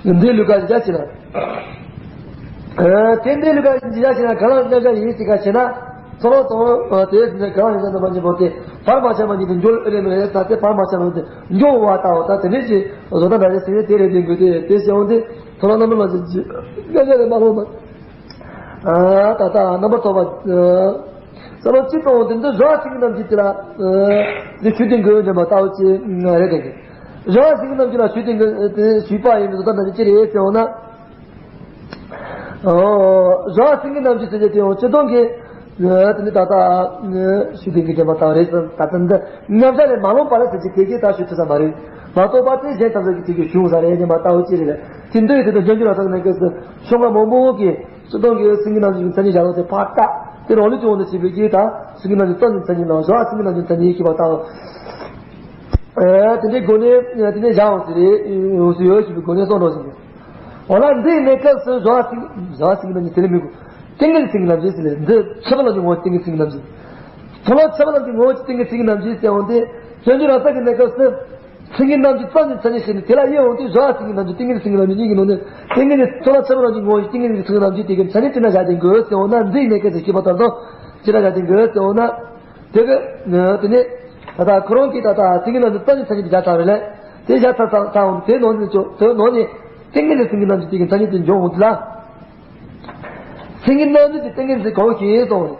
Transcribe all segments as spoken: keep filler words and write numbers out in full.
འདི་ལུགས་ཀ་ཞིག་བྱས་ན། ཨ་དེ་འདི་ལུགས་ཀ་ཞིག་བྱས་ན་གང་ལ་མཉམ་བཞག་ཡིན་ཞིག་ག་བྱས་ན། ཚོགས་ལ་དང་དེ་གང་ལ་ཡིན་ན་མ་ཉིད་པོ་དེ་བར་མ་ཆད་མ་ཉིད་དུ་འགྱུར་ཨེ་རེད་མེད་ད་དེ་བར་མ་ཆད་མ་ཉིད་དུ་འགྱུར་བ་ལྟ་བུ་ད་དེ་ནས་ཀྱི་བཟོ་ལྟ་འདྲ་རེད་ཟེར་ནས་དེ་རེད་དེ་དགོས་དེ་དེ་བྱས་འོང་དེ་ཚོགས་ལ་རྣམ་པ་ལ་ཞིག་མཉམ་བཞག་ལས་མ་ལོག་ན། ཨ་ད་ལྟ་རྣམ་པར་ཐོབ་པ། ས་ལམ་སྤྱི་དང་དེ་འདི་རང་སེང་གེ་རྣམ་བསྒྱིངས་དེ་ལ་འདི་ཞུས་ཏེ་འགོད་ཉམས་པ་ལྟ་བུ་ཅི་རེད་དེ། རང་སེང་གེ་རྣམ་བསྒྱིངས་ལ་ཞུས་ཏེ་འགོད་དེ་ཞུས་པ་ཡིན་པའི་བཟོ་ལྟ་འདྲ་ཅི་རེད་ཟེར་འོང་ན། རང་སེང་གེ་རྣམ་བསྒྱིངས་ཟེར་རྒྱུ་དེ་ཡང་སྤྱི་དང་གི་དེ་ནི་ད་ལྟ་ཞུས་ཏེ་འགོད་ཉམས་པ་ལྟ་བུ་རེད་ཟེར་ད་ལྟ་འདི་མཉམ་བཞག་ལས་མ་ལོག་པ་ལ་ཟེར་གྱི་དེ་གས་ད་ཞུ་ཐུབ་ས་མ་རེད། མ་གཏོགས་པ་དེ་གཞན་ཐམས་ཅད་ཀྱི་དེ་གས་ཞུ་འོང་ས་རེད་ཉམས་པ་ལྟ་བུ་ཅི་རེད་ལ་དེ་འདི་ཡི་དེ་དང་སྦྱོར་འགྱུར་ར་ཚང་ནས་གི་ཤོག་ལྔ་མང་པོ་གི་སྤྱི་དང་གི་སེང་གེ་རྣམ་བསྒྱིངས་མཚན་ཉིད་བཞག་ལོ་དེ་ཕར་བལྟ། དེ་རང་ལུགས་ཀྱི་དབང་དུ་བྱས་པའི་གི་ད་སེང་གེ་རྣམ་བསྒྱིངས་རྩ་ནས་མཚན་ཉིད་ལ་བཞག་སེང་གེ་རྣམ་བསྒྱིངས་མཚན་ཉིད་ཤེས་པ་དང་། ཨེ་དེ་འདྲའི་སྒོ་ནས་དེ་ནས་བཞག་འོང་ཟེར་རེད་འོང་ཟེར་ཡོད་ཞེས་པའི་སྒོ་ནས་གསུངས་འགྲོ་ཟེར་གི། འོ་ན་འདིའི་གནས་སྐབས་སུ་བཞག་སེང་བཞག་སེང་གེ་རྣམ་བསྒྱིངས་དེ་ལས་མི་དགོས། ཏིང་ངེ་འཛིན་སེང་གེ་རྣམ་བསྒྱིངས་ཟེར་ལས་འདི་ཆགས་པ་ལ་ནི་ངོ་བོ་ཏིང་ངེ་འཛིན་སེང་གེ་རྣམ་བསྒྱིངས། ཚོགས་ལ་ཆགས་པ་ལ་ནི་ངོ་བོ་ཏིང་ངེ་འཛིན་སེང་གེ་རྣམ་བསྒྱིངས་ཟེར་འོང་དེ་སྤྱོད་འཇུག་རང་ས་གི་གནས་སྐབས་སུ། སེང་གེ་རྣམ་བསྒྱིངས་རྩ་ནས་མཚན་ཉིད་བྱས་ནས་དེ་ལ་དབྱེ་འོང་དུས་བཞག་སེང་གེ་རྣམ་བསྒྱིངས་ཏིང་ངེ་འཛིན་སེང་གེ་རྣམ་བསྒྱིངས་གཉིས་ཀྱི་ནང་ནས་ཏིང་ངེ་འཛིན་ཚོགས་ལ་ཆགས་པ་རང་བཞིན་ངོ་བོ་ཏིང་ངེ་འཛིན་སེང་གེ་རྣམ་བསྒྱིངས་དེ་གའི་མཚན་ཉིད་ཅི་འདྲ་བཞག་དེ་དགོས་ཟེར་འོང་ན་འདིའི་གནས་སྐབས་སུ་ཤེས་པ་ལྟར་དུ་ཅི་འདྲ་བཞག་དེ་དགོས་ཟེར་འོང་ན། དེ་གི་དེ་ནས་ད་ལྟ་ཁོ་རང་གིས་ད་ལྟ་སེང་གེ་རྣམ་བསྒྱིངས་རྩ་ནས་མཚན་ཉིད་དེ་བཞག་ཚར་བ་ལས་དེ་བཞག་ཚར་ཚར་ཚར་འོང་དེ་ནང་ནས་ཅོ་དེ་ནང་ནས་ཏིང་ངེ་འཛིན་སེང་གེ་རྣམ་བསྒྱིངས་དེ་གའི་མཚན་ཉིད་དེ་འབྱུང་འོང་དུས་ལ། སེང་གེ་རྣམ་བསྒྱིངས་ཀྱི་ཏིང་ངེ་འཛིན་གང་ཞིག་གསུངས།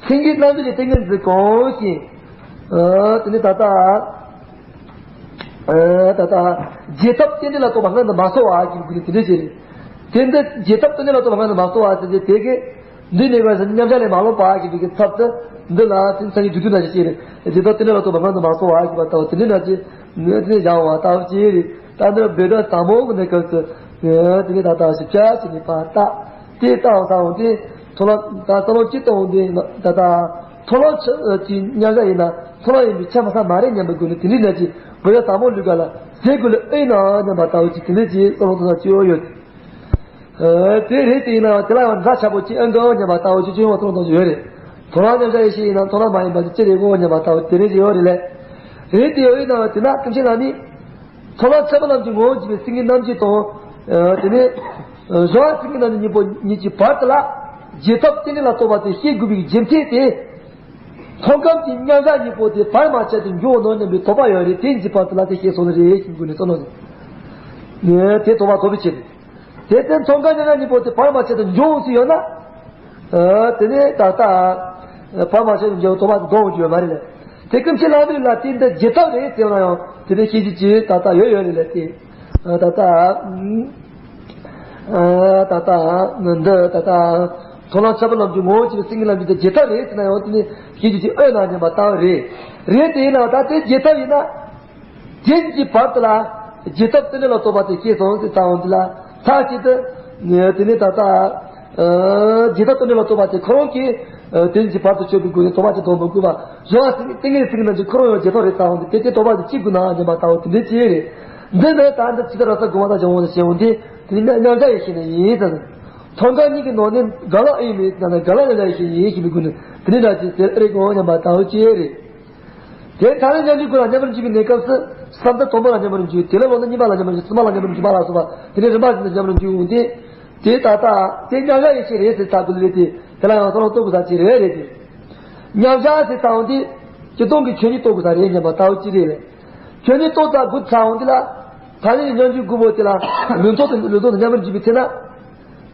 སེང་གེ་རྣམ་བསྒྱིངས་ཀྱི་ཏིང་ངེ་འཛིན་གང་ཞིག་ཨ་དེ་ནི་ད་ལྟ། ཨ་ད་ལྟ། རྒྱས་ཐབས་རྟེན་འབྲེལ་ལ་ལྟོས་པ་སྔོན་དུ་མ་སོང་བ་ཞེས་པའི་དེ་འདྲ་ཞིག་རེད། དེ་འདི་རྒྱས་ཐབས་རྟེན་འབྲེལ་ལ་ལྟོས་པ་སྔོན་དུ་མ་སོང་བ་ཟེར་རྒྱུ་དེ་གི། འདི་ནི་བར་མཉམ་བཞག་ལས་མ་ལོག་པ་ཞེས་པའི་གི་ཚབ་ཏུ། འདི་ལ་དེ་མཚན་ཉིད་བསྡུས་བསྡུས་ན་ཞིག་རེད། རྒྱས་ཐབས་རྟེན་འབྲེལ་ལ་ལྟོས་པ་སྔོན་དུ་མ་སོང་བ་ཞེས་པ་ལྟ་བུ་དེ་འདྲ་ན་ཅི། ནི་དེ་ནས་བཞག་པ་ལྟ་བུ་ཅི་རེད། ད་འདི་བོད་ཟླ་དང་པོ་གི་གནས་སྐབས་སུ། དེ་ནས་ད་ལྟ་ཞིབ་ཆ་ཞིག་ནས་ཕར་བལྟ། དེ་ལྟ་བ་ལྟ་བ་དེ། ཐོག་ལ་ད་ས་ལམ་སྤྱི་ལྟ་བུ་འདི་ད་ལྟ། ཐོག་ལ་ཆ་ཅིག་མཉམ་བཞག་ཡིན་ན་ཐོག་ལ་ཡིན་པའི་ཆ་མ་ས་མ་རེད་སྙམ་པའི་སྒོ་ནས་དེ་འདྲའི་ནང་གི་བོད་ཟླ་དང་པོ་ལུས་ཀ་ལ་ཟས་གོས་ལ་ཨེ་ན་སྙམ་པ་ལྟ་བུ་ཅིག་དེ་འདྲའི་ཅིག་ས་ལམ་ཐོག་ལ་སྤྱི་བོ་ཡོད། དེ་རེད་དེ་ཡིན་ན་དེ་ལ་ཡང་འདྲ་ཆགས་པོ་ཅིག་ཨེ་འདུག་སྙམ་པ་ལྟ་བུ་ཅིག་ཅུང་ཡང་ཐོག་ལ་ཡོད་རེད། ཐོག་ལ་མཉམ་བཞག་ཡེ་ཤེས་ཡིན་ན་ཐོག་ལ་མ་ཡིན་པ་ཅི་རེད་གོ་སྙམ་པ་ལྟ་བུ་དེ་རེད་ཅིག་ཡོད་རེད་ལས། རེད་དེ་ཡོད་ཡིན་ན་དེ་ན་ཀུན་མཁྱེན་ལ་ནི། ཚོགས་ལ་ཆགས་པ་རྣམས་ཀྱི་ངོ་བོ་འཇིག་པའི་སེང་གེ་རྣམ་བསྒྱིངས་དང་། དེ་ནས། བཞག་སེང་གེ་རྣམ་བསྒྱིངས་གཉིས་པོ་གཉིས་ཀྱི་བར་དུ་ལ། རྒྱས་ཐབས་རྟེན་འབྲེལ་ལ་ལྟོས་པ་དེ་ཤེས་དགོས་པའི་རྒྱུ་མཚན་དེ། མཐོང་སྒོམ་གྱི་མཉམ་བཞག་གཉིས་པོ་དེ་བར་མ་ཆད་དུ་འགྱུར་ནོ་སྙམ་པའི་དོགས་པ་ཡོད་རེད་དེ་གཉིས་ཀྱི་བར་དུ་ལ་དེ་ཤེས་སོང་ནི་རེད་ཞེས་དགོས་ནས་གསུངས་ནོ། དེ་དོགས་པ་དོག་པའི་ཕྱིར། དེ་ལྟར་མཐོང་སྒོམ་མཉམ་བཞག་གཉིས་པོ་དེ་བར་མ་ཆད་དུ་འགྱུར་འོང་ཟེར་ཡོད་ན། ཨ་དེ་ནས་ད་ལྟ། བར་མ་ཆད་དུ་འགྱུར་བ་དོགས་པ་དེ་ལྡོག་འོང་རྒྱུ་ཡོད་མ་རེད་ལ། དེ་ཀུན་མཁྱེན་བླ་མའི་ལུགས་ལ་དེ་འདི་རྒྱས་ཐབས་རེད་ཟེར་ན་ཡང་དེ་འདྲའི་ཤེས་རྒྱུ་ཅིག་ད་ལྟ་ཡོད་ཡོད་རེད་ལ་དེ། ད་ལྟ། ད་ལྟ། འདི་ད་ལྟ། མཐོང་ལམ་ཆགས་པ་རྣམས་ཀྱི་ངོ་བོ་ཅན་སེང་གེ་རྣམ་བསྒྱིངས་དེ་རྒྱས་ཐབས་རེད་ཟེར་ན་ཡང་དེ་ནི་ཤེས་རྒྱུ་ཅིག་ཨེ་ན་སྙམ་པ་ལྟ་བུ་རེད། རེད་དེ་ཡིན་ན་ད་དེ་རྒྱས་ཐབས་ཡིན་ན། རྒྱན་གྱི་བར་དུ་ལ། རྒྱས་ཐབས་རྟེན་འབྲེལ་ལ་ལྟོས་པ་དེ་ཤེས་སོང་ཟེར་ཚར་འོང་དུས་ལ། མཐའ་གཅིག་ཏུ། དེ་ནས་ད་ལྟ། རྒྱས་ཐབས་རྟེན་འབྲེལ་ལ་ལྟོས་པ་དེ་ཁོ་རང་གིས། རྟེན་གྱི་བར་དུ་གཅོད་པའི་སྒོ་ནས་དོགས་པ་ཅིག་ལྡོག་མི་དགོས་པ། གཞན་སེང་ཏིང་ངེ་འཛིན་སེང་གེ་རྣམ་བསྒྱིངས་ཁོ་རང་ཡང་རྒྱས་ཐབས་རེད་ཚར་འོང་དུས་དེ་དེ་དོགས་པ་དེ་གཅིག་དགོས་ན་སྙམ་པ་ལྟ་བུ་དེ་འདྲའི་ཅིག་རེད། འདི་ནི་ད་འདི་ཇི་ལྟར་ར་ས་གོང་མ་དང་སྦྱོར་བ་ལ་བཤད་འོང་དུས་དེ་ནི་མཉམ་བཞག་ཡེ་ཤེས་ནི་ཡིན་ཟེར། མཐོང་སྒོམ་གཉིས་ཀྱི་ནང་ནས་ག་ལ་ཨེ་མེད་ན་ག་ལ་མཉམ་བཞག་ཡེ་ཤེས་ཡིན་ཞེས་པའི་སྒོ་ནས་དེ་ནི་ད་ཅི་ཟེར་ཨེ་རེད་གོ་སྙམ་པ་ལྟ་བུ་ཅིག་རེད། དེ་ཐ་ལན་སྙོམས་འཇུག་དགུ་ལ་མཉམ་པར་འཇུག་པའི་གནས་སྐབས་སུ་བསམ་གཏན་དང་པོ་ལ་མཉམ་པར་འཇུག་དེ་ལས་ལོག་ན་གཉིས་པ་ལ་མཉམ་པར་འཇུག་གསུམ་པ་ལ་མཉམ་པར་འཇུག་པ་ལ་སོགས་པ་དེ་ནས་རིམ་པ་བཞིན་དུ་མཉམ་པར་འཇུག་འོང་སྟེ། དེ་ད་ལྟ་དེ་མཉམ་བཞག་ཡེ་ཤེས་རེད་ཟེར་ཚར་དགོས་རེད་དེ་དེ་ལ་ཡང་བསམ་བློ་གཏོང་དགོས་ས་ཅིག་རེད་རེད་དེ། མཉམ་བཞག་ཟེར་ཚར་འོང་དེ་སྤྱིར་བཏང་གི་ཆོས་ཉིད་རྟོགས་དགོས་ས་རེད་སྙམ་པ་ལྟ་བུ་ཅིག་རེད་ལ། ཆོས་ཉིད་རྟོགས་ཚར་དགོས་ཚར་འོང་དེ་ལ་ཐ་སྙད་སྙོམས་འཇུག་དགུ་པོ་དེ་ལ་ལུང་ཐོག་ཏུ་ལུང་ཐོག་ཏུ་མཉམ་པར་འཇུག་པའི་ཚེ་ན།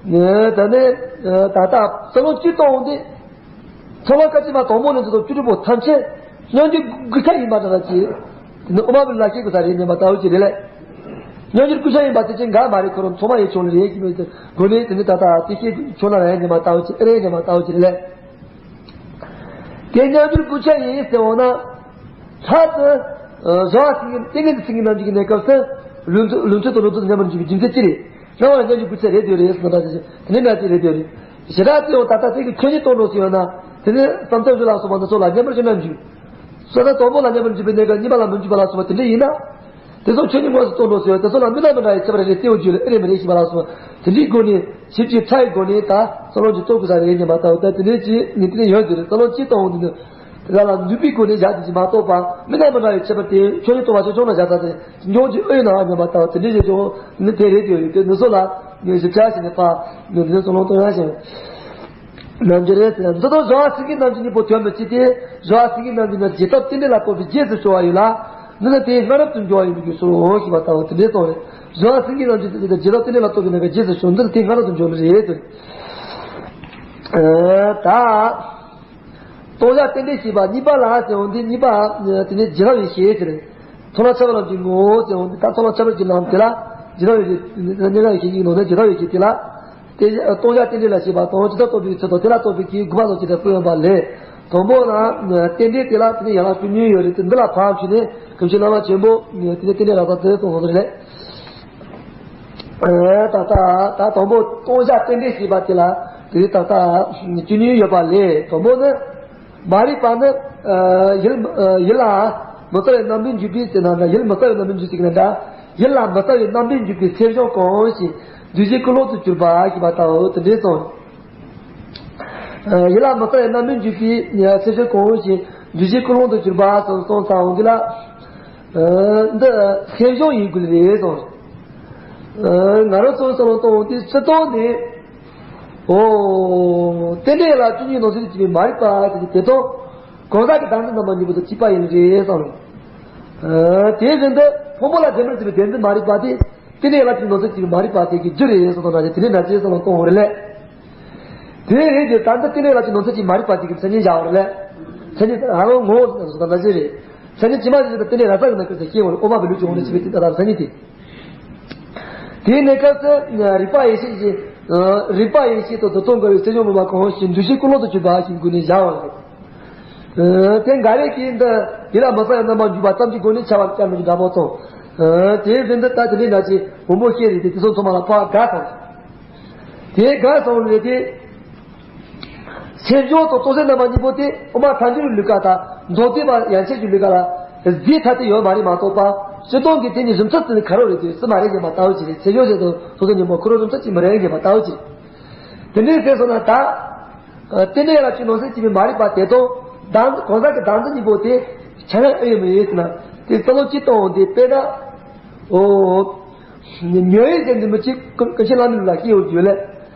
ད་ནི་ད་ལྟ་བསམ་བློ་སྤྱིར་བཏང་འོང་དེ། ཚོགས་ལ་སྐབས་ཕྱི་མ་དང་པོ་ནས་འཛིན་རྟོག་བཅུ་དྲུག་པོ་ཐམས་ཅད་སྙོམས་འཇུག་དགུ་ཆ་ཡིན་པ་འདྲ་ཅིག་དེ་ནི་དབུ་མ་པའི་ལ་སྐྱེ་དགོས་ས་རེད་སྙམ་པ་ལྟ་བུ་ཅིག་རེད་ལས། སྙོམས་འཇུག་དགུ་ཆ་ཡིན་པ་དེ་ཅི་འགའ་མ་རེད་ཁོ་རང་ཚང་མ་ཡིན་ཆོག་ནི་རེད་ཀྱི་མོད་དེ་སྒོ་ནས་དེ་ནི་ད་ལྟ་དེ་སྐྱེ་ཆོག་ན་རེད་སྙམ་པ་ལྟ་བུ་ཅིག་རེད་སྙམ་པ་ལྟ་བུ་ཅིག་རེད་ལས། དེ་སྙོམས་འཇུག་དགུ་ཆ་ཡིན་ཟེར་འོང་ན། ལྷག་ཏུ། བཟོ་བ་སེང་གེ་ཏིང་ངེ་འཛིན་སེང་གེ་རྣམ་བསྒྱིངས་ཀྱི་གནས་སྐབས་སུ། ལུང་ཚུལ་ལུང་ཚུལ་དང་ལུང་ཚུལ་དང་མཉམ་པར་འཇུག་པའི་རྒྱུ་མཚན་ཅི་རེད། རྣམ་པ་ལ་སྙོམས་འཇུག་དགུ་ཆ་རེད་འདོད་རེད་ཟེར་ན་འདྲ་ཞིག་དེ་ནི་ན་དེ་རེད་འདོད་རེད། ཞེ་དྲག་ཅི་ཡང་ད་ལྟ་དེ་གི་ཆོས་ཉིད་རྟོགས་འགྲོ་སྲིད་ཡོད་ན། དེ་ནི་བསམ་གཏན་བཞི་ལ་སོགས་པ་འདི་ཚོ་ལ་མཉམ་པར་ཞུགས་ན་འཇུག་བསམ་གཏན་དང་པོ་ལ་མཉམ་པར་འཇུག་པའི་གནས་སྐབས་གཉིས་པ་ལ་མི་འཇུག་པ་ལ་སོགས་པ་དེ་འདྲ་ཡིན་ན། དེ་ཚོ་ཆོས་ཉིད་དངོས་སུ་རྟོགས་འགྲོ་སྲིད་ཡོད་དེ་ཚོ་ལ་མི་རྣམ་པ་འདྲ་ཡི་ཁྱད་པར་རེ་རེ་སྟེའུ་རྒྱུད་ལ་ཨེ་རེ་མི་རེ་ཞིག་པ་ལ་སོགས་པ་དེ་འདྲའི་སྒོ་ནས་ཞིབ་ཅིང་ཕྲ་ཡི་སྒོ་ནས་ད་བསམ་བློ་ཅིག་རྟོགས་དགོས་ས་རེད་སྙམ་པ་ལྟ་བུ་ད་དེ་འདྲའི་ཅིག་ངས་དེ་ནས་ཡོད་འདི་རེད་བསམ་བློ་ཅིག་གཏོང་འོང་འདི་ནི། དེ་ལ་ལ་ནུས་པའི་སྒོ་ནས་བཞག་དེ་ཅིག་མ་གཏོགས་པ། མི་རྣམས་མི་འདྲ་བའི་ཁྱད་པར་དེ་ཆོས་ཉིད་རྟོགས་པ་ཆོས་ཆོས་ན་བཞག་ས་དེ་འཇོག་གི་ཨེ་ཡིན་ན་སྙམ་པ་ལྟ་བུ་དེ་འདྲའི་ཞིག་ཀྱང་ནི་དེ་རེད་དེ་ཡོད་དེ། འདི་ཚོ་ལ་ངས་ཞིབ་ཆ་ཞིག་ནས་ཕ་ནི་འདི་ཚོ་ལོང་གཏོང་ཡང་ཞིང་། རྣམ་འགྱུར་རེད་ཟེར། འདི་དང་སྦྱོར་བ་སེང་གེ་རྣམས་ཀྱི་སྙིང་པོ་དོན་མི་གཅིག་སྟེ། སྦྱོར་བ་སེང་གེ་རྣམས་ཀྱི་ནི་རྗེས་ཐོབ་རྟེན་འབྲེལ་ལ་ལྟོས་པའི་རྗེས་སུ་སྐྱོར་བ་ཡོད་ལ། འདི་ནི་དེའི་སྔ་རབས་སུ་འགྱུར་བ་ཡིན་པའི་རྒྱུ་སོ་ཞེས་པ་ལྟ་བུ་དེ་འདྲའི་གསུངས་རེད། སྦྱོར་བ་སེང་གེ་རྣམས་ཀྱི་རྗེས་ཐོབ་རྟེན་འབྲེལ་ལ་ལྟོས་པའི་ནི་རྗེས་སུ་སྐྱོར། འདི་ནི་དེའི་སྔ་རབས་སུ་འགྱུར་ནི་རེད་ཟེར། ཨ། ད། ལྟུང་བཤགས་རྟེན་འབྲེལ་ཞེས་པ་གཉིས་པ་ལ་ཟེར་འོང་དུས་གཉིས་པ་དེ་ནི་རྗེས་ཐོབ་ཡེ་ཤེས་ཟེར། མཐོང་ལམ་ཁྱད་པར་ལམ་གྱི་ངོ་བོ་ཟེར་འོང་དུས་ད་མཐོང་ལམ་ཁྱད་པར་གྱི་ལམ་དེ་ལ་རྗེས་ཐོབ་ཡེ་ཤེས། རྙེད་ལམ་ཡེ་ཤེས་ཀྱི་ནང་ནས་རྗེས་ཐོབ་ཡེ་ཤེས་དེ་ལ། དེ་ལྟུང་བཤགས་རྟེན་འབྲེལ་ལ་ཞེས་པ་དང་ཇི་ལྟར་རྟོགས་པའི་ཚུལ་དང་དེ་ལ་རྟོགས་པའི་གི་དགོངས་པ་སོགས་ཀྱི་སྟེགས་གསུམ་ཡོད་པ་ལས། དང་པོ་ལ་རྟེན་འབྲེལ་དེ་ལ་དེ་ནི་ཡན་ལག་བཅུ་གཉིས་ཡོད་རེད་དེ། འདི་ལ་ཕར་ཕྱིན་ནས་གང་ཕྱིར་བླ་མ་ཆེན་པོ་དེ་ནི་རྟེན་འབྲེལ་རབ་གསལ་དུ་གསུངས་ཏེ་རེད། ད་ལྟ་ད་དང་པོ་ལྟུང་བཤགས་རྟེན་འབྲེལ་ཞེས་པ་དེ་ལ་དེ་ལྟ་བཅུ་གཉིས་ཡོད་པ་ལས། དང་པོ་ནི་མ་རིག་པ་ནི་ཡིད་ཡིད་ལ་མི་རྩ་བའི་རྣམ་པར་འཇུག་པའི་ཟེར་ན་འདྲ། ཡིད་མི་རྩ་བའི་རྣམ་པར་འཇུག་ཟེར་ན་འདྲ། ཡིད་ལ་མི་རྩ་བའི་རྣམ་པར་འཇུག་པའི་སེམས་བྱུང་གང་ཞིག་འདུ་ཤེས་ཀུན་སློང་དུ་གྱུར་པ་ཞེས་པ་ལྟ་བུ་དེ་འདྲའི་གསུངས། ཡིད་ལ་མི་རྩ་བའི་རྣམ་པར་འཇུག་པའི་སེམས་བྱུང་གང་ཞིག་འདུ་ཤེས་ཀུན་སློང་དུ་གྱུར་པ་གསུངས་ཙང་འོང་འདི་ལ། འདི་སེམས་བྱུང་ཡིན་དགོས་རེད་གསུངས། ང་རང་ཚོ་བསམ་བློ་གཏོང་དུས་སྤྱིར་བཏང་ནས། ཨོ། རྟེན་འབྲེལ་ལ་བཅུ་གཉིས་ནང་གསེས་ཀྱི་མ་རིག་པ་དེ་དེ་དང་། གང་ཟག་གི་བདག་འཛིན་རྣམ་པ་གཉིས་པོ་དང་གཅིག་པ་ཡིན་རེད་བསམ། དེ་བཞིན་དུ་ཕུང་པོ་ལ་བདེན་པར་འཛིན་པའི་བདེན་འཛིན་མ་རིག་པ་དེ་རྟེན་འབྲེལ་ལ་བཅུ་གཉིས་ནང་གསེས་ཀྱི་མ་རིག་པ་དེ་གི་རྒྱུ་རེད་བསམ་དང་འདྲ་ཞིག་དེ་ནས་ན་ཅི་བསམ་བློ་གཏོང་བ་རེད་ལས། དེ་རེད་དེ་ད་ལྟ་རྟེན་འབྲེལ་ལ་བཅུ་གཉིས་ནང་གསེས་ཀྱི་མ་རིག་པ་དེ་གི་མཚན་ཉིད་བཞག་པ་རེད་ལས། མཚན་ཉིད་ཧ་ལོ་ངོ་བོ་དང་འདྲ་ཞིག་རེད། མཚན་ཉིད་ཇི་མ་ཇི་བཞིན་དུ་རྟེན་འབྲེལ་རབ་གསལ་གྱི་ནང་གསེས་ཤེས་འོང་། དབུ་མ་པའི་ལུགས་ཀྱི་འོང་ནས་ཕྱི་པའི་རྟེན་ད་ལྟ་མཚན་ཉིད་དེ། དེའི་གནས་སྐབས་སུ་རིག་པ་ཡེ་ཤེས་ཀྱི། རིག་པ་ཡེ་ཤེས་དང་དོན་དང་འགལ་བའི་སེམས་བྱུང་མིན་པ་གང་ཞིག་འདུ་ཤེས་ཀུན་སློང་དུ་གྱུར་པ་ཞིག་སྒོ་ནས་བཞག་པ་རེད། དེ་འགལ་བའི་རྐྱེན་འདི་ཡིད་ལ་མི་རྩ་བའི་རྣམ་པར་འཇུག་པ་ཙམ་གྱི་སྒོ་ནས་ཁྱབ་པར་བྱ་མི་འདྲ་མོ་དང་། དེའི་རིན་འདི་ལྟ་དེ་ལས་ན་ཅི་བུ་མོ་ཤེས་རིག་དེ་དེ་ཚོ་ཚང་མ་ལ་ཕར་དགའ་སོང་། དེ་དགའ་སོང་རེད་དེ། སེམས་བྱུང་དང་རྟོགས་སེམས་རྣམ་པ་གཉིས་པོ་དེ་དབུ་མ་ཐལ་འགྱུར་ལུགས་ཀ་དང་མདོ་སྡེ་པ་ཡན་ཆད་ཀྱི་ལུགས་ཀ་ལ་རྫས་ཐ་དད་ཡོད་མ་རེད་མ་གཏོགས་པ། སྤྱིར་བཏང་གི་དེ་གཉིས་རིམ་ཚད་དེ་ནི་ཁ་རོག་རེད་དེ་སྲིད་མ་རེད་ཉན་པ་ལྟ་བུ་ཅིག་རེད། སེམས་བྱུང་ཟེར་དང་རྟོགས་སེམས་གཉིས་པོ་ཁོ་རང་རིམ་ཚད་ཅིག་མི་རེད་ཉན་པ་ལྟ་བུ་ཅིག་རེད། དེ་འདྲའི་ཟེར་སོང་ན་ད། རྟེན་འབྲེལ་ལ་བཅུ་གཉིས་ནང་གསེས་ཀྱི་མ་རིག་པ་དེ་དང་། བདག་གང་ཟག་གི་བདག་འཛིན་གཉིས་པོ་དེ་ཆ་ཡང་ཨེ་ཡོད་མི་ཡོད་ཟེར་ན། དེ་རྩ་བ་གཅིག་གཏོང་འོང་དེ་དཔེར་ན། ཨོ། ཉོན་ཡིད་ཟེར་འདི་མི་གཅིག་ཀུན་ཀུན་ཤེས་ལ་མི་ལ་སྐྱེ་ཡོད་རྒྱུ་ལས།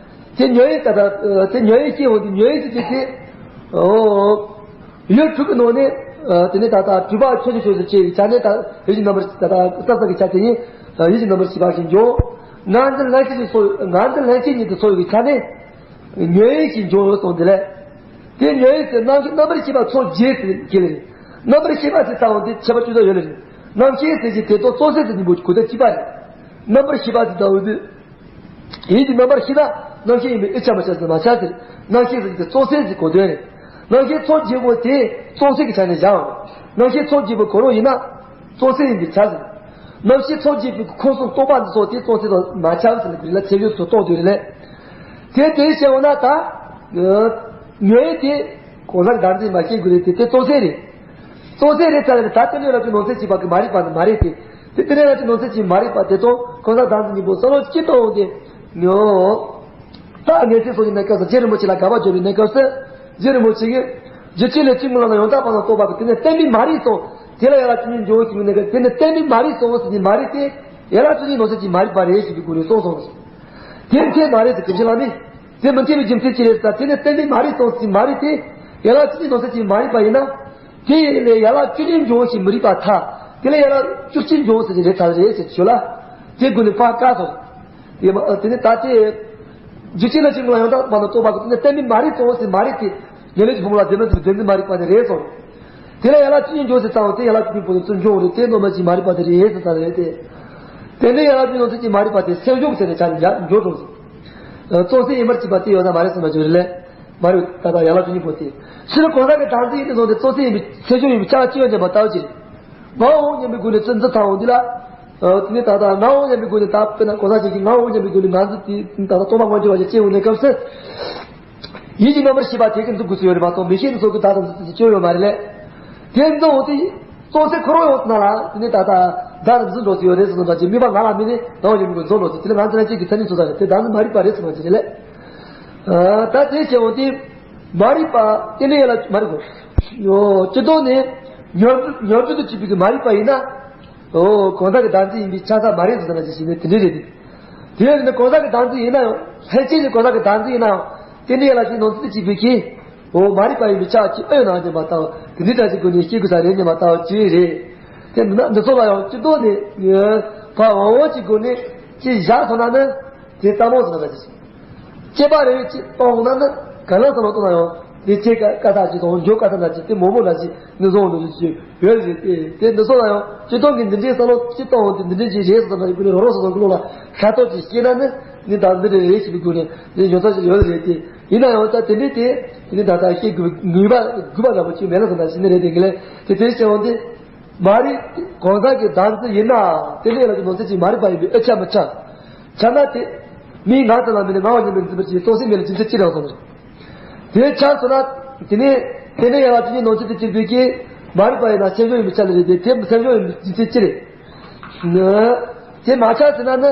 དེ་ཉོན་ཡིད་ད་ལྟ་དེ་ཉོན་ཡིད་སྐྱེ་འོང་དེ་ཉོན་ཡིད་ཀྱི་དེ། ཨོ། ཡུལ་དྲུག་གི་ནང་ནས། དེ་ནས་ད་ལྟ་སྤྲུལ་པ་ཆོས་ཀྱི་ཆོས་སུ་སྐྱེ་བའི་ཆ་ནས་ད་ཡིད་ཀྱི་རྣམ་པར་ད་ལྟ་བསམ་བསམ་གྱི་ཆ་དེ་ཉིད་ཡིད་ཀྱི་རྣམ་པར་ཤེས་པ་ཞིག་འབྱུང་། ངར་འཛིན་ལྷན་སྐྱེས་ཀྱི་ཚོགས་ངར་འཛིན་ལྷན་སྐྱེས་ཉིད་དུ་ཚོགས་ཡོད་པའི་ཆ་ནས། ཉོན་ཡིད་ཀྱི་འབྱུང་བ་སོང་དེ་ལས། དེ་ཉོན་ཡིད་དེ་རྣམ་ཤེས་རྣམ་པར་ཤེས་པ་ཚོགས་རྗེས་སུ་སྐྱེ་ལེ་རེད། རྣམ་པར་ཤེས་པ་ཟེར་ཚ་བ་དེ་ཁྱད་པར་ཅུང་ཟད་ཡོད་ལེ་རེད། རྣམ་ཤེས་ཟེར་གྱི་དེ་དང་རྟོགས་སེམས་ཟེར་གྱི་འབོད་ཀྱི་གོ་དོན་གཅིག་པ་རེད། རྣམ་པར་ཤེས་པ་ཟེར་ཚ་བ་དེ། ཡིད་ཀྱི་རྣམ་པར་ཤེས་ན་རྣམ་ཤེས་ཡིན་པས་ཨེ་ཆ་མ་ཆ་ཟེར་མ་ཆ་ཟེར། རྣམ་ཤེས་ཟེར་གྱི་དེ་རྟོགས་སེམས་ཟེར་གོ་དོན་རེད། རྣམ་ཤེས་ཚོགས་རྗེས་པོ་དེ་རྟོགས་སེམས་ཀྱི་ཆ་ནས་བཞག་རྣམ་ཤེས་ཚོགས་རྗེས་པོ་གོ་རོ་ཡིན་ན། རྟོགས་སེམས་ཡིན་པའི་ཆ་ཟེར། རྣམ་ཤེས་ཚོགས་རྗེས་པའི་ཁོངས་སུ་གཏོགས་པ་འདི་ཚོ་དེ་རྟོགས་སེམས་དང་མ་ཆགས་ཟེར་ལ་གུ་རི་ལ་ཚེ་བྱོས་སུ་གཏོགས་དུས་རེད་ལས། དེ་དེ་བཤད་འོ་ན་ད། ཉོན་ཡིད་དེ། གང་ཟག་བདག་འཛིན་མ་སྐྱེ་དགོས་རེད་དེ་དེ་རྟོགས་སེམས་རེད། རྟོགས་སེམས་རེད་ཚར་རེད་ད་དེ་ནས་རབ་ཀྱི་ནང་ཚན་གཅིག་པ་གི་མ་རིག་པ་ནི་མ་རེད་དེ། དེ་དེ་ནས་རབ་ཀྱི་ནང་ཚན་གཅིག་མ་རིག་པ་དེ་དང་གང་ཟག་བདག་འཛིན་གཉིས་པོ་བསམ་བློ་གཅིག་གཏོང་འོང་དེ། ཉོན། ད་ངེས་ཚིག་སོགས་ཀྱི་གནས་སྐབས་སུ་རྗེ་རིན་པོ་ཆེ་ལ་དགག་པ་བརྗོད་པའི་གནས་སྐབས་སུ། རྗེ་རིན་པོ་ཆེ་གིས། རྒྱུ་གཅིག་ལས་གཅིག་མིན་ལ་ཡང་དག་པར་རྟོགས་པ་གི་དེ་ནི་བརྟན་པའི་མ་རིག་སོང་། དེ་ལ་ཡང་ལ་ཅི་ཉིད་འཇོག་གི་མིན་ནས་དེ་ནི་བརྟན་པའི་མ་རིག་སོང་ཟེར་གྱི་མ་རིག་དེ། ཡ་ལ་ཅི་ཉིད་ནོར་ཟེར་གྱི་མ་རིག་པ་རེད་ཞེས་པའི་སྒོ་ནས་གསུངས་སོང་། དེ་འཐད་མ་རེད་ཟེར་གི་བྱེད་ལ་ནི། དེ་མི་འཐད་པའི་རྒྱུ་མཚན་ཅི་རེད་ཟེར་ད་དེ་ནི་བརྟན་པའི་མ་རིག་སོང་ཟེར་གྱི་མ་རིག་དེ། ཡ་ལ་ཅི་ཉིད་ནོར་ཟེར་གྱི་མ་རིག་པ་ཡིན་ན། དེ་ལས་ཡ་ལ་ཅི་ཉིད་འཇོག་ཞེས་མི་རིག་པ་ཐ། དེ་ལས་ཡ་ལ་ཅི་ཉིད་འཇོག་ཟེར་གྱི་རེད་ཐ་རེད་ཟེར་གྱི་ཞུ་ལ། དེ་སྒོ་ནས་ཕར་བཀག་སོང་། དེ་མ་དེ་ནི་ད་ལྟའི། རྒྱུ་གཅིག་ལ་གཅིག་མ་ཡང་དག་མ་ནི་རྟོགས་པ་གི་དེ་ནི་བརྟན་པའི་མ་རིག་སོང་ཟེར་མ་རིག་དེ། ཉེ་ལེགས་ཀྱི་ཕུང་ལ་བདེན་པ་དེ་བདེན་འཛིན་མ་རིག་པ་དེ་རེད་སོང་། དེ་ལ་ཡ་ལ་ཅི་ཉིད་འཇོག་ཟེར་ཙང་དེ་ཡ་ལ་ཅི་ཉིད་པོ་དེ་ཚུར་འཇོག་རེད་དེ་ནོར་མ་ཅིག་མ་རིག་པ་དེ་རེད་ཟེར་ཙང་རེད་དེ། དེ་ནས་ཡ་ལ་ཅི་ཉིད་ནོར་ཅིག་མ་རིག་པ་དེ་སེམས་བྱུང་ཟེར་ནས་ཆ་ནས་འཇོག་འགྲོ་ཟེར། རྩོམ་སེམས་ཡིན་པར་བྱེད་པ་དེ་ཡོད་ན་མ་རེད་སོང་མ་བརྗོད་རེད་ལས། མ་རེད་ད་ལྟ་ཡ་ལ་ཅི་ཉིད་པོ་དེ། ཕྱིར་གང་ཟག་གི་བདག་འཛིན་ཡིན་དུ་སོང་སྟེ་རྩོམ་སེམས་ཡིན་པའི་སེམས་བྱུང་ཡིན་པའི་ཆ་ཅི་ཡོད་ཉན་པ་ལྟ་བུ་ཅིག་ང་འོང་སྙམ་པའི་སྒོ་ནས་ཚུར་འཛིན་ཐང་འོང་འདི་ལ། དེ་ནས་ད་ལྟ་ང་འོང་སྙམ་པའི་སྒོ་ནས་ད་དཔེར་ན་གོ་ས་ཞིག་གིས་ང་འོང་སྙམ་པའི་སྒོ་ནས་ང་ཚོ་དེ་ད་ལྟ་སྟོང་པ་ངོ་འཕྲོད་པ་ཞིག་སྐྱེ་འོང་ནས་སྐབས་སུ། ཡིད་ཀྱི་རྣམ་པར་ཤེས་པ་དེ་གི་འཛིན་དགོས་སུ་ཡོད་རེད་མ་གཏོགས་མི་ཤེས་ནི་ཚོ་གི་ད་ལྟ་འཛིན་དགོས་སུ་ཡོད་མ་རེད་ལས། དེ་འཛིན་འོང་དུས་རྩོམ་སེམས་ཁོ་རང་ཡོང་ན་ལ་དེ་ནས་ད་ལྟ་ད་ལྟ་འཛིན་འགྲོ་སུ་ཡོད་རེད་ཟེར་ནོ་ད་ཅི་དམིགས་པ་ང་ལ་དམིགས་ནས་ང་འོང་སྙམ་པའི་སྒོ་ནས་འཛིན་འགྲོ་སུ་དེ་ལ་ང་ཚོ་ན་ཅིག་གི་མཚན་ཉིད་ཚོ་ད་རེད་དེ་བདག་འཛིན་མ་རིག་པ་རེད་ཟེར་བ་ཅི་རེད་ལས། ད་དེ་བྱས་འོང་དུས། མ་རིག་པ། རྟེན་འབྲེལ་ཡན་ལ་མ་རིག་གོ། ཡོ། སྤྱིར་བཏང་ནས་ཉོན་ཉོན་སྒྲིབ་ཏུ་གྱུར་པའི་གི་མ་རིག་པ་ཡིན་ན། ཨོ། གང་ཟག་གི་བདག་འཛིན་ཡིན་པའི་ཆ་ས་མ་རེད་ཟེར་ན་ཅི་ཞིག་ནས་དེ་འདྲ་རེད། དེ་ཡང་ནི་གང་ཟག་གི་བདག་འཛིན་ཡིན་ན་ཡང་། ལྷན་སྐྱེས་ཀྱི་གང་ཟག་གི་བདག་འཛིན་ཡིན་ན་ཡང་། དེ་འདྲའི་ཡ་ལ་ཅིག་ནང་ཚུད་དུ་གྱུར་པའི་གི། ཨོ། མ་རིག་པ་ཡིན་པའི་ཆ་ཅིག་ཨེ་ཡོད་ན་སྙམ་པ་ལྟ་བུ། དེ་འདྲའི་ལྟ་ཅིག་སྒོ་ནས་སྐྱེ་དགོས་ས་རེད་སྙམ་པ་ལྟ་བུ་ཅིག་རེད། དེ་ན་འདི་ཚོ་ལ་ཡང་སྤྱིར་བཏང་ནས། ཕ་འོང་འོང་གི་སྒོ་ནས་ཅིག་བཞག་སོང་ན་ནི། དེ་ལྟ་མོ་ཟེར་ན་ག་ཅི། སྐྱེས་པ་རེ་རེ་ཅིག་གཏོང་ན་ནི་ག་ལ་ཟེར་ན་གཏོང་ན་ཡང་དེ་སྐྱེ་ཀ་ཀ་ཐག་ཅིག་དང་འགྱོ་ཀ་ཐག་འདྲ་ཅིག་དེ་མོ་མོ་འདྲ་ཅིག་ནི་བཟོ་འོང་འདུག་ཅིག་ཡོད་རེད་དེ། དེ་འདི་ཚོ་ལ་ཡང་སྤྱིར་བཏང་གི་འདི་འདྲའི་བསམ་བློ་སྤྱིར་བཏང་འོང་དེ་འདི་འདྲའི་ཅིག་རེད་ཟེར་ན་ཀུན་ནས་རང་རང་སོ་སོ་ཀུན་སློང་ལ་ཤ་སྟག་ཅིག་སྐྱེས་ན་ནི་ནི་ད་འདི་རེད་རེད་ཞེས་པའི་སྒོ་ནས་ནི་འཇོག་ས་ཅིག་ཡོད་རེད་དེ། ཡིན་ན་ཡང་ད་དེ་འདྲའི་དེ་དེ་ནི་ད་ལྟ་སྐྱེ་དགོས་དགོས་པ་དགོས་པ་འདྲ་པོ་ཅིག་མེད་ན་ཟེར་ན་ཞིག་ནི་རེད་དེ་གི་ལས་དེ་དེ་བྱས་འོང་དེ། མ་རིག་གང་ཟག་གི་བདག་འཛིན་ཡིན་ན། དེ་ནས་ལ་གི་ནང་ཚན་གྱི་མ་རིག་པ་ཡིན་པའི་ཨེ་ཆ་མི་ཆ། ཆ་ན་དེ། མིའི་ངག་དང་ལ་མི་ནི་ངག་བ་ཉིད་མིན་འཛིན་པར་བྱེད་སྟོང་སེམས་མེད་ལ་རྒྱུ་མཚན་ཅི་རང་སོང་ནས། དེ་ཆ་སོང་ན། དེ་ནས་དེ་ནས་ཡང་ལ་དེ་ནས་ནང་ཚན་དུ་གྱུར་པའི་གི། མ་རིག་པ་ཡིན་ན་སེམས་བྱུང་ཡིན་པའི་ཆ་ལ་རེད་དེ་དེ་སེམས་བྱུང་ཡིན་པའི་རྒྱུ་མཚན་ཅི་རེད། དེ་མ་ཆ་ཟེར་ན་ནི།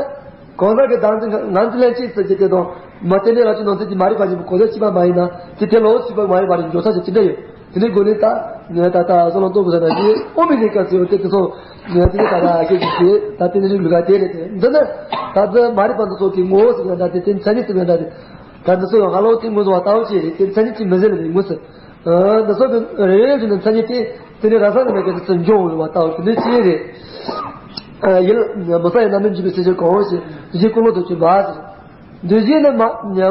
གང་ཟག་གི་བདག་འཛིན་ང་འཛིན་ལེན་ཅིག་ཟེར་གྱི་དེ་དང་། མ་བརྟེན་ནས་རང་གི་ནང་ཚན་གྱི་མ་རིག་པ་ཡིན་པའི་གོ་ས་གཅིག་པ་མ་ཡིན་ན། དེ་དེ་ལོག་སུས་པ་མ་ཡིན་པ་རེད་འཇོག་ས་ཞིག་ཅི་འདྲ་ཡོད། དེ་ནས་དགོས་ནས་ད། ད་ལྟ་བསམ་བློ་གཏོང་དགོས་ས་ན་དེ་ཨོ་མི་ནི་ཀ་ཟེར་བ་དེ་དེ་སོང་། དེ་ནས་ད་ལྟ་ཁྱེད་ཀྱིས་དེ་ད་དེ་ནས་ལུགས་ཀ་དེ་རེད་དེ། འདི་ནི། ད་ལྟ་མ་རིག་པ་འདི་ཚོ་གི་ངོ་བོ་ཟེར་བ་འདྲ་དེ་དེ་མཚན་ཉིད་ཟེར་བ་འདྲ་དེ། ད་འདི་ཚོ་ཡང་ཧ་ལོ་དེ་ངོ་ཚོ་བ་ལྟ་བུ་ཅིག་རེད་དེ་མཚན་ཉིད་ཅིག་མི་ཟེར་ནས་ངོ་ཚོ། འདི་ཚོ་གི་རེ་རེ་བཞིན་དུ་མཚན་ཉིད་དེ། དེ་ནས་ར་ས་ནི་མེད་པའི་དུས་སུ་འབྱུང་འོང་བ་ལྟ་བུ་དེ་འདྲ་ཅི་རེད། ཡིད་མི་ས་ཡི་རྣམ་སྨིན་འཇུག་པའི་སེམས་ཅན་གང་ཞེས་འདུ་བྱེད་ཀུན་སློང་དུ་གྱུར་པ་ཟེར། འདུ་བྱེད་ནི་མ་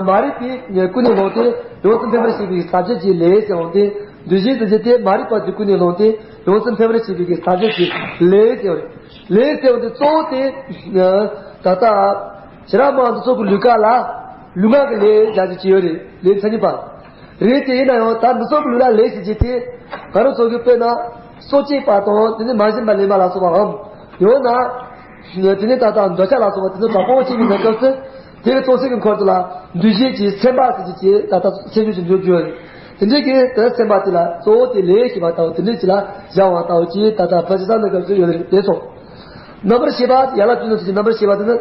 མ་རིག་པས་ཀུན་ནས་བསླངས་ཏེ་ཡོངས་སུ་འཕེན་པར་བྱེད་པའི་ས་བཅད་ཀྱི་ལས་ཟེར་འོང་སྟེ། འདུ་བྱེད་ཟེར་རྒྱུ་དེ་མ་རིག་པ་དེ་ཀུན་ནས་བསླངས་ཏེ་ཡོངས་སུ་འཕེན་པར་བྱེད་པའི་ས་བཅད་ཀྱི་ལས་ཟེར་བ་རེད། ལས་ཟེར་བ་དེ་གཙོ་བོ་དེ་ད་ལྟ་ཞི་ར་མ་འདི་ཚོ་གི་ལུས་ཀ་ལ་ལུས་ངག་གི་ལས་བྱ་རྒྱུ་ཅི་ཡོད་རེད། ལས་མཚན་ཉིད་པ། རེད་དེ་ཡིན་ན་ཡང་ད་འདི་ཚོ་གི་ལུས་ལ་ལས་ཟེར་རྒྱུ་དེ། ག་རེ་ཚོ་གི་དཔེར་ན་སོ་སྐྱེས་པ་དང་དེ་ནི་མ་བྱིན་པ་ལེན་པ་ལ་སོགས་པའམ། ཡང་ན། དེ་ནི་ད་ལྟ་འདོད་ཆགས་ལ་སོགས་པ་དེ་ཚོ་དྲག་པོ་སྐྱེས་པའི་གནས་སྐབས་སུ། དེ་གི་སྟོང་ཟད་ཀྱི་འཁོར་དུ་ལ་འདུ་བྱེད་ཀྱི་སེམས་པ་ཟེར་རྒྱུ་ཅིག་ད་ལྟ་སེམས་བྱུང་ཞིག་འཇོག་རྒྱུ་ཡོད་རེད། དེ་འདྲའི་གི་དེ་སེམས་པ་དེ་ལ་གཙོ་བོ་དེ་ལས་ཞེས་པ་ལྟ་བུ་དེ་འདྲའི་ཅིག་ལ་བཞག་པ་ལྟ་བུ་ཅིག་ད་ལྟ་ཕལ་ཆེར་ས་གནས་སྐབས་སུ་ཡོད་རེད་དེ་སོང་། རྣམ་པར་ཤེས་པ་ཡར་ལ་བསྟན་ནས་ཟེར་གྱི་རྣམ་པར་ཤེས་པ་དེ་ནི།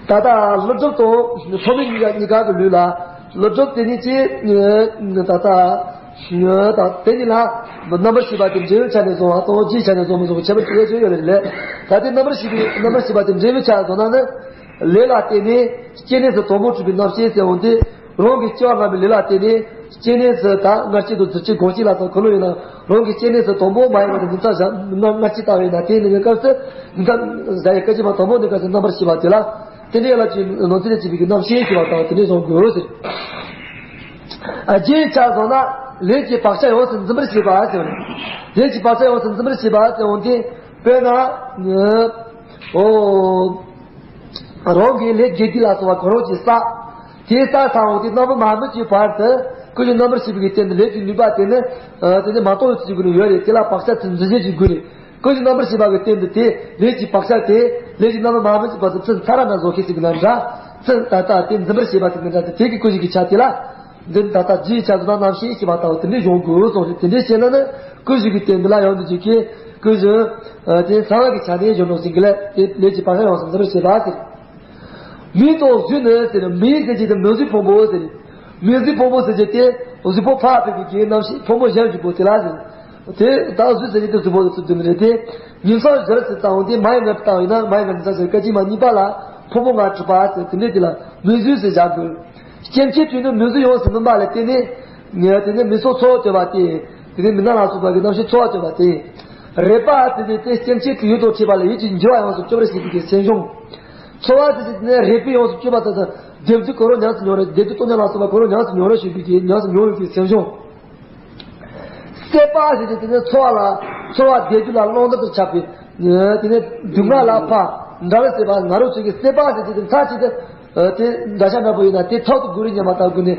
ད་ལྟ་ཀླུ་སྒྲུབ་དང་ཐོགས་མེད་གཉིས་ཀ་གཉིས་ཀ་གི་ལུས་ལ་ཀླུ་སྒྲུབ་དེ་ཉིད་ཀྱིས་ད་ལྟ་ད་དེ་ཉིད་ལ་རྣམ་པར་ཤེས་པ་དེ་འབྲས་བུའི་ཆ་ནས་བཟུང་བ་དང་རྒྱུའི་ཆ་ནས་བཟུང་མི་བཟུང་གི་ཁྱད་པར་ཅི་ཡོད་ཅི་ཡོད་རེད་ལས། ད་ལྟའི་རྣམ་པར་ཤེས་པའི་རྣམ་པར་ཤེས་པ་དེ་འབྲས་བུའི་ཆ་བཟུང་ན་ནི་ལས་ལ་བརྟེན་ནས་སྐྱེ་གནས་སུ་དང་པོ་གྲུབ་པའི་རྣམ་ཤེས་ཟེར་འོང་སྟེ། རང་གི་སྐྱེ་བ་སྔ་མའི་ལས་ལ་བརྟེན་ནས་སྐྱེ་གནས་སུ་ད་སྔར་སྐྱེས་དང་རྫུས་སྐྱེས་གང་སྐྱེས་ལ་སོགས་གང་རུང་ཡིན་ན་རང་གི་སྐྱེ་གནས་སུ་དང་པོ་མ་ཡིན་པ་དེ་འཛིན་ས་བཞག་སྔར་སྐྱེས་ལྟ་བས་ན་དེ་ནི་ངའི་སྐབས་སུ་འཛིན་ས་བཞག་ཡི་སྐད་ཅིག་མ་དང་པོ་ནི་སྐབས་སུ་རྣམ་པར་ཤེས་པ་དེ་ལ་དེ་འདྲའི་ལ་ཅིག་ནང་ཚན་ལས་བྱེད་པའི་གི་རྣམ་ཤེས་ཞེས་པ་དང་དེ་འདྲའི་བཟུང་དགོས་ཟེར། ཨ་རྒྱུའི་ཆ་བཟུང་ན་ལས་ཀྱི་བག་ཆགས་ཡོངས་སུ་འཛིན་པར་བྱེད་པ་ཟེར་བ་རེད། ལས་ཀྱི་བག་ཆགས་ཡོངས་སུ་འཛིན་པར་བྱེད་པ་ཟེར་འོང་དེ་དཔེར་ན། ཨོ། རང་གི་ལས་དགེ་སྡིག་ལ་སོགས་པ་གང་རུང་ཅིག་བསགས། དེ་བསགས་ཚར་འོང་དེ་རྣམ་པ་མ་སྨིན་གྱི་བར་དུ་ཀུན་གཞི་རྣམ་པར་ཤེས་པའི་གི་སྟེང་དུ་ལས་ཀྱི་ནུས་པ་དེ་ནི་དེ་ནི་མ་རྟོགས་པའི་ཚུལ་གྱི་སྒོ་ནས་ཡོད་རེད། དེ་ལ་བག་ཆགས་ཚུལ་འཛིན་བྱེད་ཀྱི་སྒོ་ནས་ཀུན་གཞི་རྣམ་པར་ཤེས་པ་གི་སྟེང་དུ་དེ་ལས་ཀྱི་བག་ཆགས་དེ་ལས་ཀྱི་རྣམ་པ་མ་སྨིན་གྱི་བར་དུ་ཚུལ་ཚ་ར་ན་བཟོ་མཁན་ཞིག་གི་ནང་འདྲ། ཚུལ་ད་ལྟ་དེ་འཛིན་པར་བྱེད་པ་ཞིག་གི་འདྲ་དེ་དེ་གི་ཀུན་གཞི་གི་ཆ་དེ་ལ། འདི་ད་ལྟ་རྒྱུའི་ཆ་དུ་ན་རྣམ་ཤེས་ཞེས་པ་ལྟ་བུ་དེ་འདྲའི་གཞུང་དགོས་སོང་ཞིང་དེ་འདྲའི་བཤད་ན་ནི་ཀུན་གཞི་གི་སྟེང་འདི་ལ་ཡང་འདི་ཅིག་གིས་ཀུན་གཞི་དེ་གསང་བ་གི་ཆ་ནས་གཞུང་ནོར་ཟིན་གི་ལས་དེ་ལས་ཀྱི་བག་ཆགས་ཡོངས་སུ་འཛིན་པར་བྱེད་པ་ཟེར། མིང་དང་གཟུགས་ནི་ཟེར་ནས་མིང་ཟེར་གྱི་དེ་མིང་གཟུགས་ཕུང་པོ་ཟེར། མིང་གཟུགས་ཕུང་པོ་ཟེར་གྱི་དེ་གཟུགས་པོ་ཕར་ཕེབས་པའི་གི་རྣམ་ཤེས་ཕུང་པོ་གཞན་གཟུགས་པོ་དེ་ལ་ཟེར། དེ་ད་གཟུགས་ཟེར་གྱི་དེ་གཟུགས་པོ་དེ་ཚུལ་དུ་མི་རེད་དེ། ཉིན་སང་ཞོར་ཟེར་ཙམ་དེ་མ་ཡི་ལྔ་བཏང་ཡིན་ན་མ་ཡི་ལྔ་ཉིན་སང་ཞོར་སྐད་ཅིག་མ་གཉིས་པ་ལ་ཕུང་པོ་ལྔ་གྲུབ་པ་ཟེར་དེ་འདྲས་དེ་ལ་མིང་གཟུགས་ཟེར་བཞག་དགོས། སྐྱེ་མཆེད་དྲུག་ནི་མིང་གཟུགས་ཡོངས་སུ་སྨིན་པ་ལ་བརྟེན་ནས། དེ་ནས་མིང་སོགས་ཚོར་བ་སྐྱེ་བ་སྟེ། དེ་ནས་མིག་རྣ་ལ་སོགས་པ་གི་རྣམ་ཤེས་ཚོར་བ་སྐྱེ་བ་སྟེ། རེག་པ་ཟེར་དེ་སྟེ་སྐྱེ་མཆེད་དྲུག་ཡུལ་དང་འཁྲིལ་བ་ལ་ཡིད་ཀྱི་འགྱུ་བ་ཡོངས་སུ་གཅོད་པར་བྱེད་པའི་སེམས་བྱུང་། ཚོར་བ་ཟེར་དེ་ནས་རེག་པས་ཡོངས་སུ་གཅོད་པ་དང་། བདེ་སྡུག་གང་རུང་ཉམས་སུ་མྱོང་རུང་བདེ་སྡུག་སྟོང་ཉིད་ལ་སོགས་པ་གང་རུང་ཉམས་སུ་མྱོང་རུང་བྱེད་པའི་ཉམས་སུ་མྱོང་བའི་སེམས་བྱུང་། སྲེད་པ་ཟེར་དེ་དེ་ནས་ཚོར་བ་ལ་ཚོར་བ་བདེ་སྡུག་ལ་བླང་དོར་དུ་ཆགས་པའི། དེ་ནས་སྡུག་བསྔལ་ལ་ཕར་འདྲ་བའི་སྲེད་པ་ང་རང་ཚོ་གི་སྲེད་པ་ཟེར་དེ་དེ་མཚར་ཅིག་ཏུ། དེ་འདྲ་ཆགས་འདྲ་པོ་ཡིན་ན་དེ་ཐོག་ཏུ་དགོས་རིགས་ཉམས་པ་ལྟ་བུ་ནི།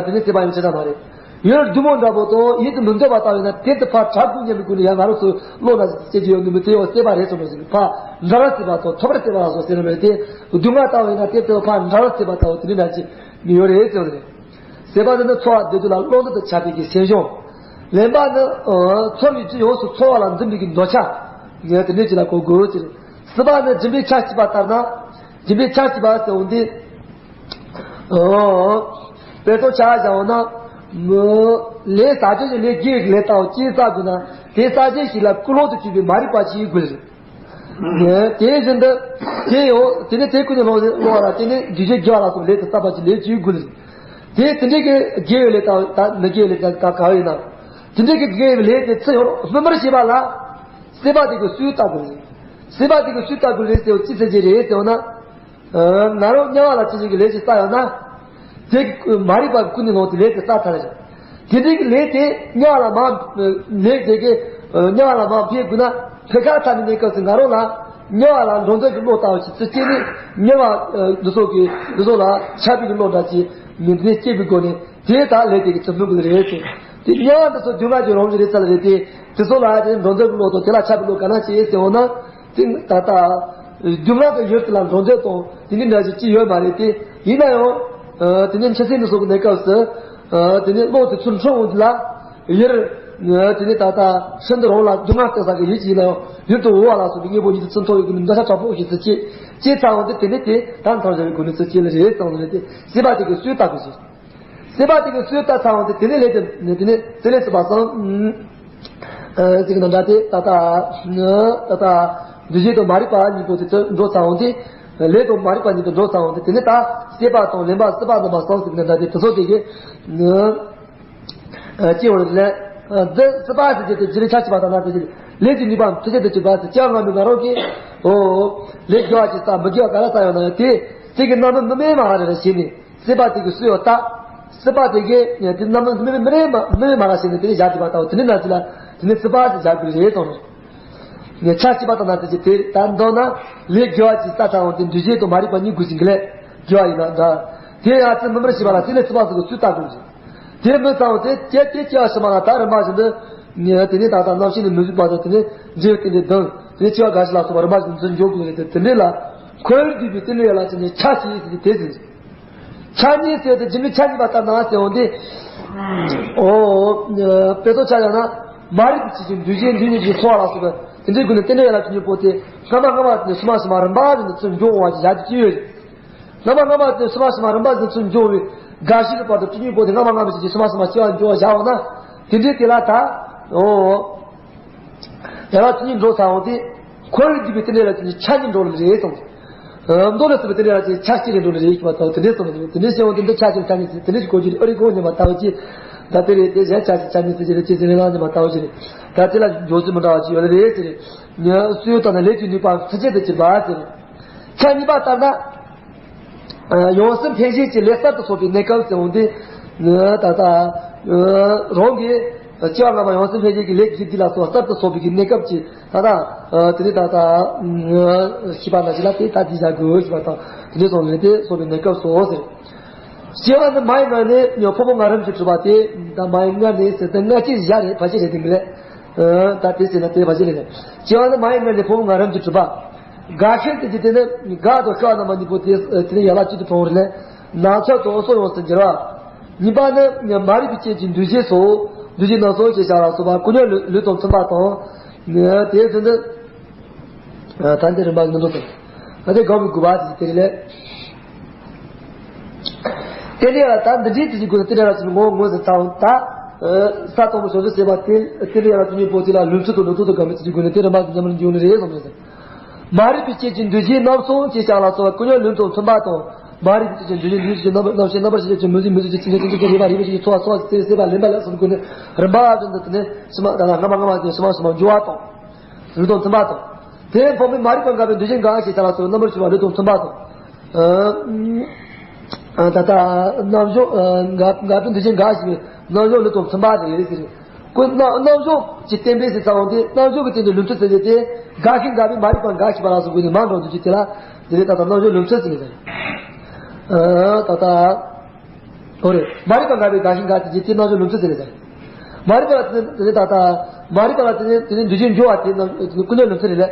དེ་ནི་སྲེད་པ་ཡིན་ཆ་ས་མ་རེད། ཡུལ་བདུད་མོ་འདྲ་པོ་དང་ཡིད་དུ་མི་འདོད་པ་ལྟ་བུ་ཡིན་ན་དེ་དུ་ཕར་དྲག་དགོས་སྙམ་པའི་སྒོ་ནས་ཡང་ང་རང་ཚོ་བློ་ན་སྐྱེ་རྒྱུ་ཡོད་ནི་མི་དེ་ཡང་སྲེད་པ་རེད་སོང་ཟིག་ཕར་འདྲ་བར་སྲེད་པ་དང་ཐོབ་པར་སྲེད་པ་ལ་སོགས་ཟེར་ན་མེད་དེ། སྡུག་བསྔལ་ལྟ་བུ་ཡིན་ན་དེ་དུ་ཕར་འདྲ་བར་སྲེད་པ་ལྟ་བུ་དེ་འདྲ་ཅིག་མི་ཡོད་རེད་ཟེར་བ་རེད། སྲེད་པ་དེ་ནི་ཚོར་བ་བདེ་སྡུག་ལ་བླང་དོར་དུ་ཆགས་པའི་གི་སེམས་བྱུང་། ལེན་པ་ནི། ཚོར་བའི་རྒྱུ་ཡོངས་སུ་ཚོར་བ་ལ་འཛིན་པའི་གི་འདོད་ཆགས། ངས་དེ་འདྲ་ཅིག་ལ་གོ་དགོས་ཟེར། སྲིད་པ་ནི་སྦྱིན་པའི་ཆ་གཅིག་པ་ལྟར་ན། སྦྱིན་པའི་ཆ་གཅིག་པ་ཟེར་འོང་དེ། ཨོ། དཔེ་ཐོག་ཆ་བཞག་འོང་ན། མི། ལས་ཟག་བཅས་ཀྱི་ལས་དགེ་བའི་ལས་ལྟ་བུ་ཅི་བསགས་དགོས་ན་དེ་བསགས་བྱ་ཞིག་ལ་ཀུན་སློང་དུ་གྱུར་པའི་མ་རིག་པ་ཅིག་དགོས། དེ་བཞིན་དུ་དེ་ཡང་དེ་ནི་དེ་ཀུན་ནས་སློང་སློང་བ་ལ་དེ་ནི་འདུས་བྱས་དགེ་བ་ལ་སོགས་ལས་དེ་བསགས་པ་ཅིག་ལས་ཅིག་དགོས། དེ་དེ་འདྲའི་གི་དགེ་བའི་ལས་ལྟ་བུ་དང་མི་དགེ་བའི་ལས་ལྟ་བུ་གང་ཡིན་ན། དེ་འདྲའི་གི་དགེ་བའི་ལས་དེ་ཚུར་ཡང་སྨིན་པར་བྱེད་པ་ལ་སྲེད་པ་དེ་གི་སྲོལ་བཏབ་དགོས། སྲེད་པ་དེ་གི་སྲོལ་བཏབ་དགོས་ལས་ཟེར་བ་ཅི་ཟེར་གྱི་རེད་ཟེར་བ་ན། ང་རང་དམྱལ་བ་ལ་ཅི་ཞིག་གི་ལས་ཤིག་བསགས་ཡོད་ན། དེ་གི་མ་རིག་པ་ཀུན་ནས་སློང་དེ་ལས་དེ་བསགས་ཚར་རེད། དེ་འདྲའི་གི་ལས་དེ་དམྱལ་བ་ལ་མར་ལས་དེ་གི་དམྱལ་བ་ལ་མར་འཕེན་དགོས་ན་ཕེབས་ཁ་ཚ་མི་གནས་སྐབས་སུ་ང་རང་ལ་དམྱལ་བ་ལ་འགྲོ་འདོད་ཀྱི་བློ་ལྟ་བུ་ཞིག་ཚུར་སྐྱེས་ནས་དམྱལ་བ་འདི་ཚོ་གི་འདི་ཚོ་ལ་ཆགས་པའི་གི་བློ་འདྲ་ཅིག་མི་འདི་ནས་སྐྱེས་པའི་སྒོ་ནས་དེ་ལྟར་ལས་དེ་གི་ཚུར་སྨིན་དགོས་རེད་ཅེས། དེ་དམྱལ་བ་འདི་ཚོ་སྡུག་བསྔལ་གྱི་རང་བཞིན་རེད་ཚར་རེད་དེ་དེ་ཚོ་ལ་དེ་འགྲོ་འདོད་ཀྱི་བློ་དང་དེ་ལ་ཆགས་པའི་བློ་ག་ན་སྐྱེས་ཟེར་འོང་ན། དེ་ད་ལྟ་སྡུག་བསྔལ་གྱི་ཡུལ་དེ་ལ་འགྲོ་འདོད་དང་དེ་འདྲའི་འདྲ་ཞིག་ཅི་ཡོད་མ་རེད་དེ། ཡིན་ན་ཡང་དེ་ནས་འཆི་སྲིད་ནས་སོགས་ཀྱི་གནས་སྐབས་སུ་དེ་ནས་བློ་དེ་ཚུར་འཕྲོ་འོང་དུས་ལ་ཡུལ་དེ་ནས་ད་ལྟ་ཤིན་ཏུ་རང་ལ་སྡུག་བསྔལ་སྟེར་ས་གི་ཡུལ་ཅིག་ཡིན་ན་ཡང་ཡུལ་དུ་འོ་བ་ལ་སོགས་པའི་དངོས་པོ་ཉིད་དུ་ཚུར་མཐོང་བའི་སྒོ་ནས་འདོད་ཆགས་དྲག་པོ་ཞིག་ཚུར་སྐྱེས་སྐྱེས་ཚར་འོང་དུས་དེ་ནས་དེ་ད་མཐོང་བྱ་བའི་སྒོ་ནས་ཚུར་སྐྱེས་ལེ་རེད་ཙང་ལེ་དེ་སྲེད་པ་དེ་གི་སྲོལ་བཏབ་དགོས་ཞེས། སྲེད་པ་དེ་གི་སྲོལ་བཏབ་ཚར་འོང་དུས་དེ་ནས་ལས་དེ་དེ་ནས་དེ་ལས་སྲེད་པ་སང་། ཨ་ཟེར་གི་ན་འདྲ་སྟེ་ད་ལྟ་ད་ལྟ་འདུས་བྱས་དང་མ་རིག་པ་གཉིས་པོ་དེ་ཚོ་འགྲོ་ཚར་འོང་དུས། ལས་དང་མ་རིག་པ་གཉིས་པོ་འགྲོ་ཚར་འོང་དུས་དེ་ནས་ད་སྲེད་པ་དང་ལེན་པ་སྲེད་པ་རྣམ་པ་གསུམ་ཟེར་གི་ན་འདྲ་སྟེ་དེ་ཚོ་དེ་གི་ཨ་སྐྱེ་བར་ལས། འདི་སྲེད་པ་ཟེར་གྱི་དེ་རྗེས་ལས་ཆ་བྱས་པ་དང་ན་དེ་ལས་ཀྱི་ནུས་པ་མཐུ་ཆེན་དུ་གྱུར་པ་ཟེར་སྐྱེ་བ་སྔ་མའི་ང་རང་གིས་ཨོ་ལས་དགེ་བ་ཅིག་བསགས་མི་དགེ་བ་ག་ལ་བསགས་ཡོད་ན་ཡང་དེ་དེ་གི་རྣམ་སྨིན་མི་མེད་མ་རེད་ཞེས་ནས། སྲེད་པ་དེ་གི་སྲོལ་ཡང་བཏབ། སྲེད་པ་དེ་གི་དེ་རྣམ་སྨིན་མི་རེད་མ་མི་རེད་མ་ར་ཞེས་ནས་དེ་ནས་བཞག་དགོས་པ་དང་དེ་ནས་ན་ཅི་ལ་དེ་ནས་སྲེད་པ་ཞེས་བཞག་དགོས་རེད་དང་། ངས་ཆ་ཤེས་པ་དང་ན་དེ་ཅི་དེ་ད་མདོར་ན་ལས་དགེ་བ་ཅིག་བསགས་ཚར་འོང་དེ་འདུས་བྱས་དང་མ་རིག་པ་གཉིས་དགོས་ཤིང་གི་ལས་དགེ་བ་ཡིན་ན་འདྲ། དེ་ཡང་ཚེ་སྨིན་པར་བྱེད་པ་ལ་དེ་ལས་སྲེད་པ་སོགས་ཀྱི་ཚུལ་བལྟ་དགོས་ཀྱི། དེ་མི་ཚང་བ་དེ་དེ་དེ་སྐྱེ་བ་ཕྱི་མ་ལ་ད་རིམ་པ་བཞིན་དུ་དེ་ནས་ད་ལྟ་རྣམ་ཤེས་ནི་མི་བཟོད་པ་དང་དེ་ནས་འབྲས་བུ་རྟེན་འབྲེལ་ལྡན་དེ་ནས་སྐྱེ་བ་རྒ་ཤི་ལ་སོགས་པ་རིམ་པ་བཞིན་དུ་འཇོག་དགོས་རེད་དེ་དེ་འདྲས་ལ་འཁོར་བའི་སྡུག་པའི་རྟེན་འབྲེལ་ཡོད་ལ་བྱས་ནས་ཆ་ཤེས་ཟེར་གྱི་དེ་ཟེར། ཆ་གཉིས་ཟེར་ཏེ་རྗེས་མའི་ཆ་གཉིས་པ་ལྟར་ན་ཟེར་འོང་དེ། ཨོ། དཔེ་ཚོགས་ཆ་ཡང་ན་མ་རིག་པའི་ཆོས་ཅན་འདུས་བྱས་འདུས་ཉིད་ཀྱི་ཚོར་བ་ལ་སོགས་པ་དེ་འདྲའི་སྒོ་ནས་རྟེན་འབྲེལ་ཡོད་ལ་བྱས་ནས་པོ་དེ་སྔ་མ་སྔ་མ་དེ་ཕྱི་མ་ཕྱི་མ་རིམ་པ་བཞིན་དུ་ཚུར་འཇོག་འོང་བ་ཞིག་བཞག་རྒྱུ་ཅི་ཡོད། སྔ་མ་སྔ་མ་དེ་ཕྱི་མ་ཕྱི་མ་རིམ་པ་བཞིན་ཚུར་འཇོག་པའི་དགའ་ཞིག་གི་བར་དུ་སྤྲུལ་སྙིང་པོ་དེ་སྔ་མ་སྔ་མ་ཞིག་གི་ཕྱི་མ་ཕྱི་མ་སྐྱེ་བ་འཇོག་པ་བཞག་འོང་ན། དེ་འདྲའི་དེ་ལ་ད། ཨོ། ཡང་ན་དེ་གཉིས་འགྲོ་ཚར་འོང་དེ། འཁོར་བའི་སྡུག་པའི་རྟེན་འབྲེལ་ལ་དེ་གཉིས་ཆ་གཉིས་འགྲོ་ལ་རེད་གསུངས། མདོ་ལ་སྲིད་པའི་རྟེན་འབྲེལ་ལ་དེ་ཆ་གཅིག་རེ་འགྲོ་ལ་རེད་ཞེས་པ་དང་དེ་འདྲའི་གསུངས་ནས་དེ་འདྲའི་བཤད་འོང་དེ་འདི་ཆ་གཅིག་ཆ་གཉིས་ཟེར་དེ་འདྲའི་ཞིག་གོ་རྒྱུ་རེད། ཨ་རི་གོ་ཉན་པ་ལྟ་བུ་ཅི། ད་དེ་རེད་དེ་གཞན་ཆ་གཅིག་ཆ་གཉིས་ཟེར་གྱི་རེད་ཅི་ཟེར་རེད་ལ་ཉན་པ་ལྟ་བུ་ཅི་རེད། ད་དེ་ལ་འཇོག་ཚུལ་མི་འདྲ་བ་ཅི་ཡོད་ལ་རེད་ཅི་རེད། སྲོལ་ལྟར་ན་ལས་ཀྱི་ནུས་པ་མཐུ་ཆེན་དུ་གྱུར་པ་ཟེར། ཆ་གཉིས་པ་ལྟར་ན། ཡང་སྲིད་འཕེན་བྱེད་ཀྱི་ལས་གསར་དུ་གསོག་པའི་གནས་སྐབས་སུ་འོང་དུས། ད་ལྟ་རང་གི་སྐྱེ་བ་སྔ་མ་ཡང་སྲིད་འཕེན་བྱེད་ཀྱི་ལས་ཀྱི་འདི་ལ་སོགས་གསར་དུ་གསོག་པའི་གི་གནས་སྐབས་ཀྱི་ད་ལྟ་དེ་ནས་ད་ལྟ་ཤི་བ་ན་ཞིག་ལ་དེ་ད་འདི་བཞག་དགོས་ཞེས་པ་དང་དེ་ནས་སོང་ནས་དེ་གསོག་པའི་གནས་སྐབས་སུ་ཟེར། སྐྱེ་བ་ནི་མ་ཡི་མངལ་ནས་ཕོ་མོ་ལྔ་རིམ་གྱིས་གྲུབ་པ་སྟེ། ད་མ་ཡི་མངལ་ནས་ཟེར་ཏེ་མངལ་སྐྱེས་བཞག་རེད་ཕལ་ཆེར་རེད་དེ་མི་ལས། ད་དེ་ཟེར་ན་དེ་ཕལ་ཆེར་རེད། སྐྱེ་བ་ནི་མ་ཡི་མངལ་ནས་ཕོ་མོ་ལྔ་རིམ་གྱིས་གྲུབ་པ། རྒ་ཤི་དེ་ཀྱི་དེ་ནི་རྒ་དང་ཤི་བ་རྣམ་པ་གཉིས་པོ་དེ་དེ་ནི་ཡན་ལག་གཅིག་ཏུ་གྲུབ་པ་རེད་ལས། ནང་ཆགས་དང་སྲོག་ཡོངས་སུ་འགྱུར་བ། གཉིས་པ་ནི་མ་རིག་པའི་རྐྱེན་གྱིས་འདུས་བྱས་སོ། འདུས་བྱས་རྣམ་གསུམ་ཞེས་བྱ་ལ་སོགས་པ་ཀུན་ཉོན་ལུས་ལུས་དང་མཐུན་པ་དང་། དེའི་ཚུལ་འདི། ད་འདི་རིམ་པ་མི་འདུག་ཟེར། ད་དེ་དགག་པའི་དགོས་པ་དེ་དེ་རེད་ལས། དེ་ལས་ལ་ད་འདི་འདྲའི་དེ་ཀྱི་སྒོ་ནས་དེ་འདྲ་ར་ཅིག་ངོ་ངོ་ཟེར་ཚར་ད། ས་དང་པོ་བྱང་ཆུབ་སེམས་དཔའ་དེ་དེ་ལས་ལ་དེ་གཉིས་པོ་དེ་ལ་ལུས་ཚུལ་དང་ལུས་ཚུལ་དང་དགག་མི་དེ་ཀྱི་སྒོ་ནས་དེ་རིམ་པ་དེ་ཉམས་ལེན་འབྱུང་ནི་རེད་གསུངས་ནས་ཟེར། མ་རིག་པའི་རྐྱེན་གྱིས་འདུས་བྱས་རྣམ་གསུམ་ཞེས་བྱ་ལ་སོགས་པ་ཀུན་ཉོན་ལུས་དང་མཐུན་པ་དང་། མ་རིག་པའི་རྐྱེན་གྱིས་འདུས་བྱས་འདུས་བྱས་རྣམ་པར་རྣམ་ཤེས་རྣམ་པར་ཤེས་བྱ་ཅན་མོས་གུས་མོས་གུས་ཀྱི་ཚིག་ངན་ཅན་ཅན་ཅན་རེད་པ་རེད་པ་ཞེས་ཀྱི་ཚོར་བ་ཚོར་བ་ཟེར་སྲེད་པ་ལེན་པ་ལ་སོགས་ཀྱི་སྒོ་ནས་རིམ་པ་བཞིན་དུ་དེ་ནས་ཕྱི་མ་ད་ལ་སྔ་མ་སྔ་མ་དེ་ཕྱི་མ་ཕྱི་མ་འགྱུར་བ་དང་། ལུས་དང་མཐུན་པ་དང་། དེ་འཕོ་མེད་མ་རིག་པ་འགགས་པའི་འདུས་བྱས་འགག་ཞེས་བྱ་ལ་སོགས་རྣམ་པར་ཤེས་པ་ལུས་དང་མཐུན་པ་དང་། ཨ། ད་ལྟ་རྣམ་གཞག་ཨ། འགག་འགག་པའི་འདུས་བྱས་འགག་ཞེས་པའི་རྣམ་གཞག་ལུས་དང་མཐུན་པ་རེད་ཟེར། ཀུན་རྣམ་རྣམ་གཞག་གི་རྟེན་འབྲེལ་ཟེར་ཚར་བ་དེ་རྣམ་གཞག་གི་རྟེན་འབྲེལ་ལུས་མཐུན་ཟེར་ཏེ་འགག་ཞིང་འགག་པའི་མ་རིག་པ་འགག་ཞེས་པ་ལ་སོགས་ཀྱི་ནི་མ་འགྲོ་འདུ་བྱེད་དེ་ལ་དེ་ལས་ད་ལྟ་རྣམ་གཞག་ལུས་མཐུན་ཟེར་ནས་ཟེར། ཨ། ད་ལྟ། འོ་རེད། མ་རིག་པ་འགགས་པའི་འགག་ཞིང་འགག་དེ་ཀྱི་དེ་རྣམ་གཞག་ལུས་མཐུན་ཟེར་ནས་ཟེར། མ་རིག་པ་ལ་དེ་ནི་ད་ལྟ་མ་རིག་པ་ལ་དེ་ནི་དེ་ནི་འདུས་བྱས་འགྱུར་བ་དེ་རྣམ་ཀུན་ཉོན་ལུས་མཐུན་རེད་ལས།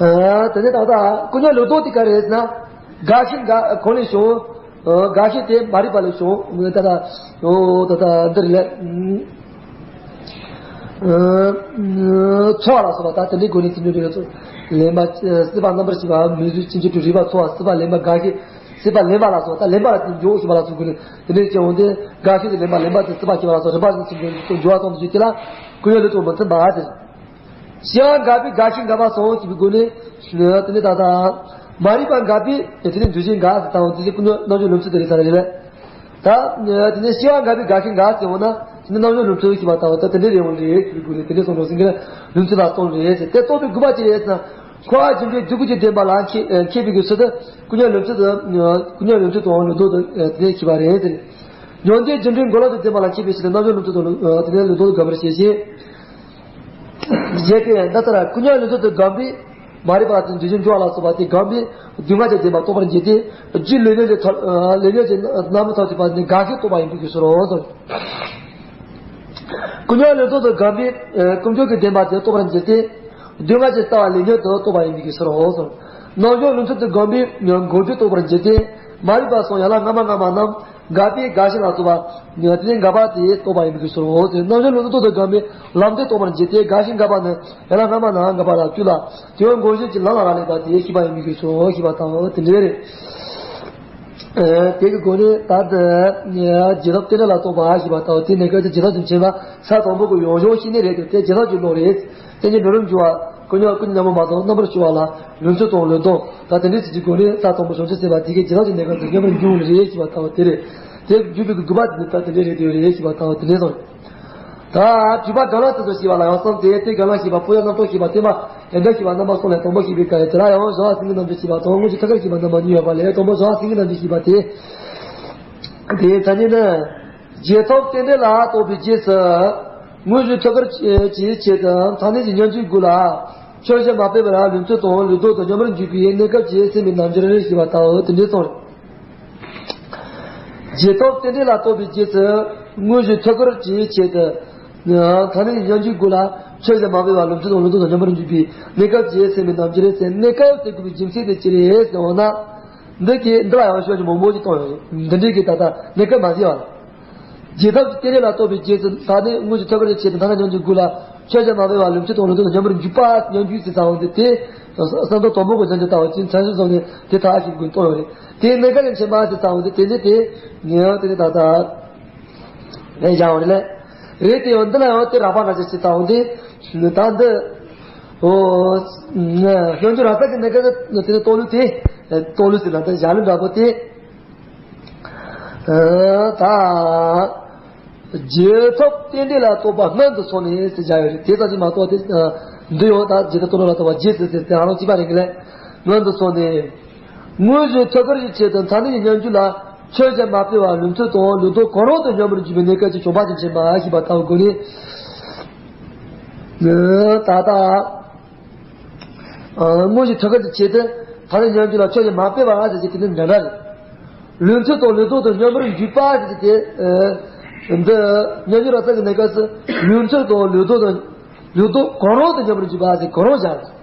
ཨ། དེ་ནི་ད་ལྟ་ཀུན་ཉོན་ལུས་ལྡོག་དེ་ག་རེ་རེད་ཟེར་ན། འགག་ཞིང་འགག་གང་ལས་བྱུང་། ཨ། འགག་ཞིང་དེ་མ་རིག་པ་ལས་བྱུང་། ད་ལྟ་འོ་ད་ལྟ་འདི་རེད་ལས། ཨ། ཚོར་བ་ལ་སོགས་པ་ད་དེ་འདྲའི་སྒོ་ནས་ཚིག་ཉོན་དེ་ཚོ་ལེན་པ་སྲེད་པ་རྣམ་པར་ཤེས་པ་མོས་གུས་ཅན་གྱི་དྲུག་རེད་པ་ཚོར་བ་སྲེད་པ་ལེན་པ་འགག་ཞིང་། སྲིད་པ་ལེན་པ་ལ་སོགས། ད་ལེན་པ་ལ་དེ་འཇུག་ཞེས་པ་ལ་སོགས་ཀྱི་དེ་འདྲའི་སྐྱེ་བོ་འདི་དགག་བྱའི་ལེན་པ་ལེན་པ་དེ་སྲིད་པ་སྐྱེ་བ་ལ་སོགས་རིམ་པ་བཞིན་དུ་འཇུག་འཇུག་པ་ཙམ་དུ་བྱེད་ཀྱི་ལ་ཀུན་ཉོན་ལུགས་དེ་མི་མཐུན་པ་དེ། སྐྱེ་བ་འགག་པའི་དགག་བྱའི་འགག་པ་སོགས་ཀྱི་སྒོ་ནས་དེ་ནི་ད་ལྟ་མ་རིག་པ་འགག་པའི་དེ་ནི་འདུ་བྱེད་འགག་ཟེར་དང་དེ་ནི་ཀུན་ཉོན་རྣམ་འཇོག་ལུགས་ཚུལ་དེ་རེད་ས་རེད་པས། ད་དེ་ནས་སྐྱེ་བ་འགག་པའི་དགག་བྱའི་འགག་ཟེར་འོང་ན་དེ་ནི་རྣམ་འཇོག་ལུགས་ཚུལ་ཞེས་པ་ལྟ་བུ་ད་དེ་འདྲའི་རེད་འོང་རེད་ཅེས་པའི་སྒོ་ནས་དེ་འདྲའི་གསུངས་འགྲོ་ཟིན་གྱི་ལུགས་ཚུལ་ལ་སྟོན་རེད་ཟེར། དེ་རྟོགས་པའི་དགོས་པ་ཅི་རེད་ཟེར་ན། འཁོར་བ་རྒྱུ་འབྲས་རྫུ་འཕྲུལ་གྱི་བདེན་པ་ལ་མཁས་མཁས་པའི་གི་ཚུལ་དུ་ཀུན་ཉོན་ལུགས་ཚུལ་དུ་ཀུན་ཉོན་ལུགས་ཚུལ་དུའང་ལུགས་ལྡོག་ཏུ་དེ་ནས་མཁས་པ་རེད་ཟེར། མྱང་འདས་རྒྱུ་འབྲས་འགོག་ལམ་དུ་བདེན་པ་ལ་མཁས་པའི་ཚུལ་དུ་རྣམ་འཇོག་ལུགས་ཚུལ་དུ་དེ་ནས་ལུགས་ལྡོག་དགག་པར་བྱེད་ཅིང་། རྗེས་ཏེ་ད་ལྟ་ར་ཀུན་ཉོན་ལུགས་ཚུལ་དུ་སྒོམ་པའི་མ་རིག་པ་དང་འདུ་བྱེད་འཇོག་ལ་སོགས་པ་དེ་སྒོམ་པའི་སྡུག་བསྔལ་གྱི་བདེན་པ་རྟོགས་པར་འགྱུར་ཏེ། རྒྱུ་ལས་ཉོན་གྱི་ཐ་ལས་ཉོན་གྱི་རྣམ་པར་ཐར་ཐུབ་པ་ནི་དགག་བྱའི་རྟོག་པ་ཡིན་པའི་རྒྱུ་ཟེར་རོ། ཀུན་ཉོན་ལུགས་ཚུལ་དུ་སྒོམ་པའི་ཀུན་འབྱུང་གི་བདེན་པ་དེ་རྟོགས་པར་འགྱུར་ཏེ། སྡུག་བསྔལ་གྱི་རྩ་བ་ལས་ཉོན་དུ་རྟོགས་པ་ཡིན་པའི་རྒྱུ་ཟེར་རོ། རྣམ་འཇོག་ལུགས་ཚུལ་དུ་སྒོམ་པའི་འགོག་རྒྱུ་རྟོགས་པར་འགྱུར་ཏེ། མ་རིག་པ་སོགས་ཡན་ལག་སྔ་མ་སྔ་མ་རྣམས་འགག་པའི་དགག་བྱ་ལ་སོགས་པ། དེ་ནས་འགག་པ་དེ་རྟོགས་པ་ཡིན་པའི་རྒྱུ་ཟེར་རོ། རྣམ་འཇོག་ལུགས་ཚུལ་དུ་སྒོམ་པའི་ལམ་དེ་རྟོགས་པར་འགྱུར་ཏེ། དགག་བྱའི་འགག་པ་ནི་ཡན་ལག་སྔ་མ་ནའང་འགག་པ་ལ་དུས་ལ་དེ་བས་འགོག་བྱེད་ཀྱི་ལམ་ལ་རག་ལས་པ་དེ་ཤེས་པ་ཡིན་པའི་རྒྱུ་ཟེར་རོ་ཞེས་པ་ལྟ་བུ་དེ་འདྲ་རེད། ཨ་དེ་གི་སྒོ་ནས་ད་ལྟ་རྗེས་ཐོབ་རྟེན་འབྲེལ་ལ་ལྟོས་པ་ཞེས་པ་ལྟ་བུ་དེ་ནས་སྐབས་དེ་རྗེས་ཐོབ་ཀྱི་མཁྱེན་པ་ས་དང་པོ་གི་ཡོངས་གཞུང་ཤེས་ནི་རེད་དེ། དེ་རྗེས་ཐོབ་ཀྱི་བློ་རེད། དེ་ནི་འགྲོ་རིམ་འཇུག་པ་ཀུན་ཉོན་ཀུན་ཉོན་མ་དང་རྣམ་པར་ཤེས་པ་ལ་ལུགས་ཚུལ་དང་ལུགས་ལྡོག་ད་དེ་འདྲའི་ཚིག་གི་སྒོ་ནས་ས་དང་པོ་བྱང་ཆུབ་སེམས་དཔའ་དེ་གའི་རྗེས་ཐོབ་ཀྱི་གནས་སྐབས་སུ་མཉམ་པར་འཇུག་ནི་རེད་ཞེས་པ་ལྟ་བུ་དེ་རེད། དེ་འཇུག་པའི་དགོས་པ་དེ་ནི་ད་དེ་འདྲའི་རེད་དེ་རེད་ཞེས་པ་ལྟ་བུ་དེ་འདྲའི་སོང་། ད་སྤྲུལ་པ་གང་ལ་དེ་ཚོ་ཞེས་པ་ལ་ཡང་བསམ་སྟེ། དེ་གང་ལ་ཞེས་པ་པོ་ཡང་རྣམ་རྟོག་ཞེས་པ་དེ་མ་ཡང་འདྲ་ཞེས་པ་རྣམ་པ་གསུམ་ལས་དང་པོ་ཞེས་པའི་སྐབས་དེ་ལ་ཡང་བྱ་བ་སེང་གེ་རྣམ་འབྱེད་ཞེས་པ་དང་། དངོས་གཞི་ཐུགས་ཀར་ཞེས་པ་རྣམ་པ་གཉིས་ཡོད་པ་ལས་དང་པོ་བྱ་བ་སེང་གེ་རྣམ་འབྱེད་ཞེས་པ་དེ། དེའི་མཚན་ཉིད་ནི། རྗེས་ཐོབ་རྟེན་འབྲེལ་ལ་ལྟོས་པའི་རྗེས་སུ། དངོས་གཞི་ཐུགས་ཀར་གྱི་ཆེད་དུ་མཚན་ཉིད་ཀྱི་སྙོམས་འཇུག་དགུ་ལ་ཆོས་བཞིན་མ་སྤེལ་བར་ལུགས་མཐུན་དང་ལུགས་ལྡོག་ཏུ་མཉམ་པར་འཇུག་པའི་གནས་སྐབས་ཀྱི་སེམས་པའི་རྣམ་འགྱུར་ཞེས་པ་ལྟ་བུ་དེ་འདྲའི་གསུངས། རྗེས་ཐོབ་རྟེན་འབྲེལ་ལ་ལྟོས་པའི་རྗེས་སུ་དངོས་གཞི་ཐུགས་ཀར་གྱི་ཆེད་དུ། མཚན་ཉིད་ཀྱི་སྙོམས་འཇུག་དགུ་ལ་ཆོས་བཞིན་མ་སྤེལ་བར་ལུགས་མཐུན་དང་ལུགས་ལྡོག་ཏུ་མཉམ་པར་འཇུག་པའི་གནས་སྐབས་ཀྱི་སེམས་པའི་རྣམ་འགྱུར་ཟེར། གནས་སྐབས་ཟེར་དགོས་པའི་རྒྱུ་མཚན་དེ་ཅི་རེད་ཟེར་འོང་ན། འདི་གི་འདི་ལ་ཡང་ཤོད་ཀྱི་མང་པོ་ཞིག་གཏོང་ཡོད་རེད། འདི་འདྲའི་གི་ད་ལྟ་གནས་སྐབས་མ་ཟིན་པ་ལ། རྗེས་ཐོབ་ཀྱི་རྟེན་འབྲེལ་ལ་ལྟོས་པའི་རྗེས་སུ་ད་ནི་དངོས་ཀྱི་ཐུགས་ཀར་གྱི་ཆེད་དུ་མཚན་ཉིད་སྙོམས་འཇུག་དགུ་ལ་ཆོས་བཞིན་མ་སྤེལ་བར་ལུགས་མཐུན་དང་ལུགས་ལྡོག་ཏུ་མཉམ་པར་འཇུག་པ་སྙོམས་འཇུག་ཟེར་ཙམ་དེ་དེ་བསམ་གཏན་དང་པོ་གི་སྙོམས་འཇུག་ལྟ་བུ་ཅིག་མཚན་གཞི་བཟུང་ནས་དེ་དག་ཞིག་གི་གཏོང་ཡོད་རེད། དེ་གནས་སྐབས་ཀྱི་མཁྱེན་པ་ཟེར་ཙམ་དེ་དེ་ནི་དེ་ངེས་པ་དེ་ནི་ད་ལྟ་རེད་བཞག་ཡོད་རེད། རེད་དེ་ཡང་འདི་ལ་ཡང་དེ་རགས་པ་འདྲ་ཅིག་ཟེར་ཙམ་དེ་ད་འདི་ཨོ་སྙོམས་འཇུག་རང་སར་གྱི་གནས་སྐབས་དེ་ནི་རྟོགས་ལུགས་དེ་རྟོགས་ལུགས་ཟེར་ན་ད་བཞག་ལུགས་འདྲ་པོ་དེ། ད་རྗེས་ཐོབ་རྟེན་འབྲེལ་ལ་ལྟོས་པ་སྔོན་དུ་སོང་ནས་ཟེར་བཞག་ཡོད་རེད། དེ་ཙམ་གྱིས་མ་གཏོགས་དེ་འདི་ཡང་ད་རྗེས་ཐོབ་རྟེན་འབྲེལ་ལ་ལྟོས་པ་རྗེས་སུ་ཟེར་ཏེ་ཨ་རང་གཅིག་པ་རེད་གི་ལས། སྔོན་དུ་སོང་ནས་དངོས་གཞི་ཐུགས་ཀར་གྱི་ཆེད་དུ་མཚན་ཉིད་ཀྱི་སྙོམས་འཇུག་ལ་ཆོས་བཞིན་མ་སྤེལ་བར་ལུགས་མཐུན་དང་ལུགས་ལྡོག་གང་རུང་དུ་མཉམ་པར་འཇུག་པའི་གནས་སྐབས་ཀྱི་བྱུང་བ་ཅན་མཁྱེན་པ་ཞེས་པ་ལྟ་བུའི་སྒོ་ནས། ད་ལྟ། དངོས་གཞི་ཐུགས་ཀར་གྱི་ཆེད་དུ་མཚན་ཉིད་སྙོམས་འཇུག་ལ་ཆོས་བཞིན་མ་སྤེལ་བར་ཟེར་གྱི་དེ་ནི་འདྲ་འདྲ་རེད། ལུགས་མཐུན་དང་ལུགས་ལྡོག་ཏུ་མཉམ་པར་འཇུག་པ་ཟེར་གྱི་དེ། འདི་སྙོམས་འཇུག་རང་སར་གྱི་གནས་སྐབས་སུ་ལུགས་མཐུན་དང་ལུགས་ལྡོག་དང་ལུགས་ལྡོག་གང་རུང་དུ་མཉམ་པར་འཇུག་པ་ཟེར་གང་རུང་བཞག་རེད།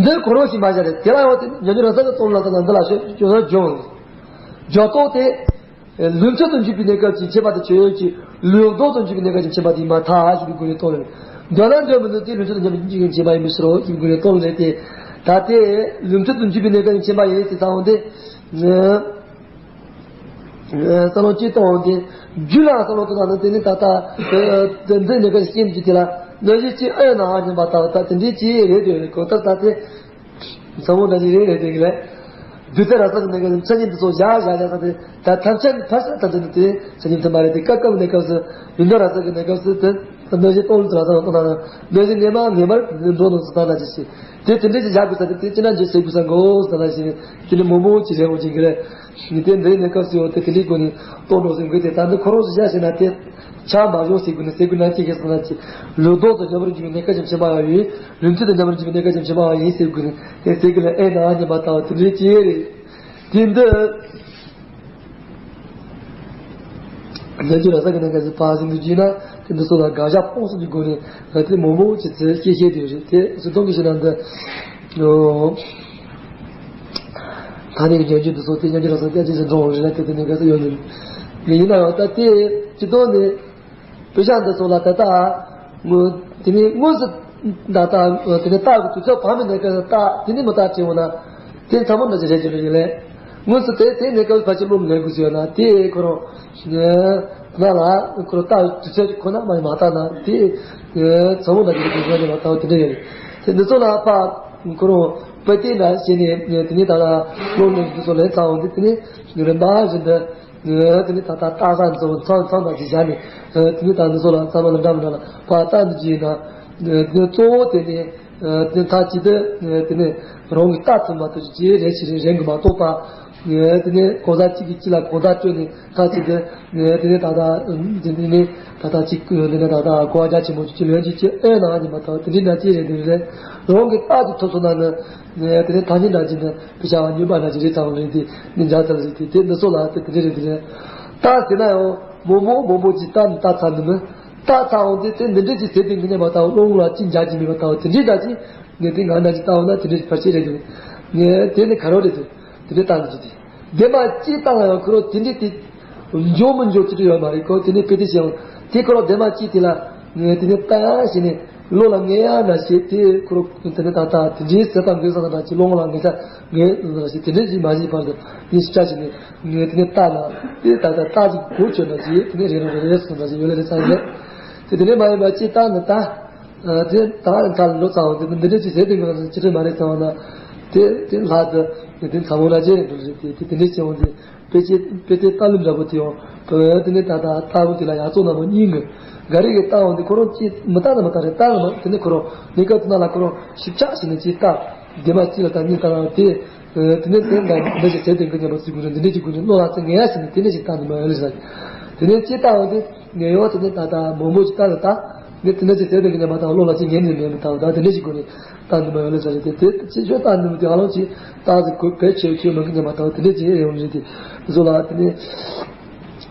འདིར་གང་རུང་ཞིག་མ་བཞག་རེད། དེ་ལ་ཡང་དེ་སྙོམས་འཇུག་རང་སར་གྱི་རྩོམ་ལ་ད་ལ་འདི་ལ་ཤོད་ཅོ་ན་འཇོག་འཇོག་ཐོག་དེ། ལུགས་མཐུན་དུ་འཇུག་པའི་གནས་སྐབས་ཀྱི་མཁྱེན་པ་དེ་ཆོས་ཅན། ལུགས་ལྡོག་ཏུ་འཇུག་པའི་གནས་སྐབས་ཀྱི་མཁྱེན་པ་དེ་མ་ཐག་ཞེས་པའི་སྒོ་ནས་རྟོགས་ཡོད། འདོད་ན་འདོད་མི་འདོད་དེ་ལུགས་མཐུན་དུ་མཉམ་པར་འཇུག་པའི་མཁྱེན་པ་ཡིན་པའི་ཕྱིར་རོ་ཞེས་པའི་སྒོ་ནས་རྟོགས་ལས་ཏེ། ད་ལྟའི་ལུགས་མཐུན་དུ་འཇུག་པའི་གནས་སྐབས་ཀྱི་མཁྱེན་པ་ཡིན་ཟེར་ཙམ་དེ། བསམ་བློ་ཅི་གཏོང་དེ། རྒྱུད་ལ་བསམ་བློ་གཏོང་ན་དེ་ནི་ད་ལྟ་དེ་འདི་གནས་སྐབས་ཀྱི་རྐྱེན་གྱིས་དེ་ལ་གནོད་གཞི་ཅི་ཨེ་ན་སྙམ་པ་ལྟ་བུ་ད་དེ་འདྲའི་ཅི་རེད་དེ་རེད་གོ། ད་ལྟ་དེ། ཚང་མ་འདྲ་ཞིག་རེད་རེད་དེ་གི་ལས། རྡུལ་ཚོན་རང་སར་གྱི་གནས་སྐབས་མཚན་ཉིད་འདི་ཚོ་བཞག་བཞག་བཞག་ས་དེ་ད་ཐམས་ཅད་ཕར་ས་ཐམས་ཅད་འདི་དེ་མཚན་ཉིད་མཐུན་པ་རེད་དེ། སྐབས་སྐབས་གནས་སྐབས་སུ་ཡུལ་འདྲ་རང་སར་གྱི་གནས་སྐབས་སུ་དེ་གནོད་གཞི་གཏོང་ལུགས་རང་སར་གཏོང་ན་གནོད་གཞི་ངེས་མ་ངེས་པར་འགྲོ་ནོ་སུ་ད་ན་ཅི་ཞིག་དེ་དེ་འདྲས་ཅིག་བཞག་དགོས་ས་དེ་དེ་ཅི་ན་འཇོག་ཟེར་དགོས་ས་མགོ་ས་ན་ཞིག་དེ་ནི་མང་པོ་ཅིག་རེད་འོང་ཅིག་གི་ལས། ངས་དེ་འདིའི་གནས་སྐབས་སུ་ཡོད་དེ་དེ་འདྲའི་སྒོ་ནས་རྟོགས་འགྲོ་ཟིན་དགོས་དེ་ད་འདི་ཁོ་རང་སུ་བཞག་ཟེར་ན་དེ་ཆ་མ་བཞག་ཟེར་དགོས་ནས་ཟེར་དགོས་ན་ཅི་ཞིག་ཟེར་ན་ཅི། ལུགས་ལྡོག་ཏུ་མཉམ་པར་འཇུག་པའི་གནས་སྐབས་ཀྱི་མཁྱེན་པ་ཡང་ཡིན། ལུགས་མཐུན་དུ་མཉམ་པར་འཇུག་པའི་གནས་སྐབས་ཀྱི་མཁྱེན་པ་ཡང་ཡིན་ཟེར་དགོས་ནས་དེ་ཟེར་དགོས་ལ་ཨེ་ན་སྙམ་པ་ལྟ་བུ་དེ་འདྲའི་ཅི་རེད། དེ་འདི་རྒྱུ་ར་ས་གི་གནས་སྐབས་སུ་ཕར་ཟིན་དུ་བགྱིས་ན་དེ་འདི་ཚོ་ལ་དགག་བཞག་སྤོང་གསུམ་གྱི་སྒོ་ནས་ང་ཚོས་མང་པོ་ཅིག་ཚེ་ཤེས་ཤེས་དེ་རེད་དེ་སུ་གཏོང་གི་ཞེ་ན་འདི། ད་ནི་སྙན་བརྒྱུད་འདི་ཚོ་དེ་སྙན་བརྒྱུད་རང་སོ་སྐད་ཅིག་ཅིག་འགྲོ་འོང་རེད་ན་དེ་དེ་ནས་ག་ཚོད་ཡོང་ནི་ཡིན་ན་ཡང་ད་དེ་སྤྱི་ལྡོག་ནས་དཔེ་ཆ་འདི་ཚོ་ལ་ད་ལྟ་དེ་ནས་དངོས་སུ་ད་ལྟ་དེ་ནས་རྟགས་ཀྱི་དུས་ཚོད་བར་མི་འདི་ག་རྟགས་དེ་ནས་མི་རྟགས་བྱེད་འོང་ན་དེ་ཚང་མ་འདྲ་ཅིག་རེད་ཅེས་ལ་ཡིན་ལས། དངོས་སུ་དེ་དེ་གནས་སྐབས་ཕལ་ཆེར་བློ་ལེན་དགོས་ཟེར་ན་དེ་ཁོ་རང་ན་ལ་ཁོ་རང་ལྟ་དུས་ཚོད་ཁོ་ན་མ་མ་ལྟ་ན་དེ་ཚང་མ་ལ་དེ་དགོས་ཟེར་ནས་མ་ལྟ་བ་དེ་འདྲ་ཡོད་རེད། དེ་འདི་ཚོ་ལ་ཕ་ཁོ་རང་དཔེ་དེ་འདྲ་བྱས་ནས་དེ་ནས་ད་ལ་བློ་ལེན་དུས་ཚོད་ལེན་ཚར་འོང་དུས་དེ་ནས་རིམ་པ་བཞིན་དུ། ངས་དེ་ནས་ད་ལྟ་ལྟ་ས་འཛོམས་ཚང་ཚང་དང་ཅིག་བཞག་ནས་དེ་ནས་ད་འདི་ཚོ་ལ་ཚང་མ་ལ་འདྲ་མི་འདྲ་ལ་ཕར་ལྟ་འདི་ཅིག་ཡིན་ན། དེ་གཙོ་བོ་དེ་ནས་དེ་མཐའ་གཅིག་ཏུ་དེ་ནས་རང་གི་ལྟ་ཐུབ་མ་ཐུབ་ཅིག་རེ་ཞིག་རེ་རེ་གི་མ་གཏོགས་པ། དེ་ནས་གང་ཟག་གཅིག་གིས་གཅིག་ལ་གང་ཟག་སྤྲོད་ནས་མཐའ་གཅིག་ཏུ་དེ་ནས་ད་ལྟ་དེ་ནས་ད་ལྟ་གཅིག་དེ་ནས་ད་ལྟ་གོ་བ་རྒྱ་ཆེན་པོ་ཅིག་ལོན་ཅིག་ཅིག་ཨེ་ན་ཉི་མ་ཐག་དེ་འདྲའི་ན་ཅི་རེད་དེ་རེད། རང་གི་ལྟ་ཅིག་ཐུབ་སོང་ན་ནི་དེ་ནས་ཐ་སྙད་འདྲ་ཅིག་ནི། དཔེ་བྱ་བ་ཉོན་པ་ན་ཅི་རེད་ཚང་རེད་དེ་ནི་འཇའ་ཚ་རེད་དེ་དེ་འདི་སོགས་ལ་དེ་དེ་རེད་དེ་རེད། ད་ཟེར་ན་ཡང་མང་མང་མང་པོ་ཅིག་ལྟ་ནི་ལྟ་ཚར་ནི་མིན། ལྟ་ཚར་འོང་དུས་དེ་འདི་འདྲས་ཅིག་ཟེར་དུས་ངི་ཉན་པ་ལྟ་བུ་བློ་ངོ་ལ་ཅི་འཇའ་ཅིག་མེད་པ་ལྟ་བུ་དེ་འདྲས་འདྲ་ཅིག་ངས་དེ་ང་འདྲ་ཅིག་ལྟ་བ་ན་དེ་འདྲས་ཕལ་ཆེར་རེད་དེ། ངས་དེ་ནི་ག་རེ་རེད་དེ་དེ་འདྲས་ལྟ་ནི་ཅི་དེ། དེ་མ་ཅི་ལྟ་ལ་ཡང་ཁོ་རོ་དེ་འདྲས་དེ། འཇོག་མི་འཇོག་ཅི་ཡོད་མ་རེད་ཁོ་དེ་ནས་དཔེ་དེ་བྱས་འོང་དེ་ཁོ་རང་དེ་མ་ཅི་དེ་ལ་ངས་དེ་ནས་ལྟ་ཡ་ཞེས་ནས་བློ་ལ་ངེས་ཡ་ན་ཞེས་དེ་ཁོ་རང་དེ་ནས་ད་ལྟ་དེ་འདྲའི་ཟེར་དང་འགོས་ས་དང་འདྲ་ཅིག་བློ་ངོ་ལ་ངེས་ས་ངེས་ཟེར་ཞེས་དེ་འདྲའི་ཞིག་མ་བྱས་བར་དུ་ངས་ཞིབ་ཆ་ཞིག་ནས་ངས་དེ་ནས་ལྟ་ན་དེ་ད་ལྟ་ལྟ་ཅིག་གོ་ཆོད་ན་ཅིག་དེ་ནས་རེ་རེ་རེ་རེ་སོང་ད་ཅིག་ཡོད་ལེ་རེ་ས་ཡིན་ལེ། དེ་དེ་ནས་མ་ཡིན་པ་ཅི་ལྟ་ན་ལྟ། དེ་ད་ལྟ་ལོ་ཙམ་དེ་འདི་འདྲ་ཅིག་ཟེར་དུས་ང་ཚོ་ཅི་འདྲ་མ་རེད་ཙམ་ན་དེ་དེ་ལྷག་ཏུ་དེ་ཚ་མོ་ལ་ཅི་རེད་འདུག་རེད་དེ་དེ་དེ་འདྲ་བྱས་འོང་དུས། དཔེ་ཆ་དཔེ་དེབ་ལྟ་ལུགས་འདྲ་པོ་དེ་ཡང་དེ་ནས་ད་ལྟ་ལྟ་བུ་དེ་ལ་ཡག་བཙོག་སྣ་མང་གཉིས་འགོས། འགའ་རེ་གིས་ལྟ་འོང་དུས་ཁོ་རང་ཅིག་མི་ལྟ་ན་མི་ལྟ་རེད་ལྟ་ན་མ་དེ་ནས་ཁོ་རང་གནས་སྐབས་དེ་ན་ལ་ཁོ་རང་ཞིབ་ཆ་ཞིག་ནས་ཅིག་ལྟ། དེ་མ་གཅིག་ལ་ལྟ་གཉིས་ལྟ་རང་དེ། དེ་ནས་དེ་འདྲ་འདི་ཞིག་ཟེར་དེ་འགོས་ཉམས་པ་ཚིག་དགོས་རེད་འདི་འདྲ་ཅིག་དགོས་ནས་བློ་ལ་ཚེ་ངེས་ཡ་ཞིག་ནས་དེ་འདྲ་ཞིག་ལྟ་ནི་མ་ཡོད་ལེ་ཟེར། དེ་ནས་ཅིག་ལྟ་འོང་དུས་ངས་ཡང་དེ་ནས་ད་ལྟ་མང་པོ་ཅིག་ལྟ་ལ་ལྟ། ངས་དེ་འདྲ་ཅིག་ཟེར་དེ་འགོས་ཉམས་པ་དང་བློ་ལ་ཅིག་ངེས་ནས་མེད་མི་ལྟ་བ་ད་དེ་འདྲ་ཞིག་དགོས་ནས། ལྟ་ནི་མ་ཡོད་ལ་ཟེར་རེད་དེ་དེ་ཅི་ཆོས་ལྟ་ནི་མི་དེ་ཧ་ལམ་ཅིག་ལྟ་ཟེར་དགོས་བེད་ཆོས་ཆོས་མ་གི་ཉམས་པ་ལྟ་བུ་དེ་འདྲས་ཅིག་ཡོང་རེད་དེ་བཟོ་ལ་དེ་ནས་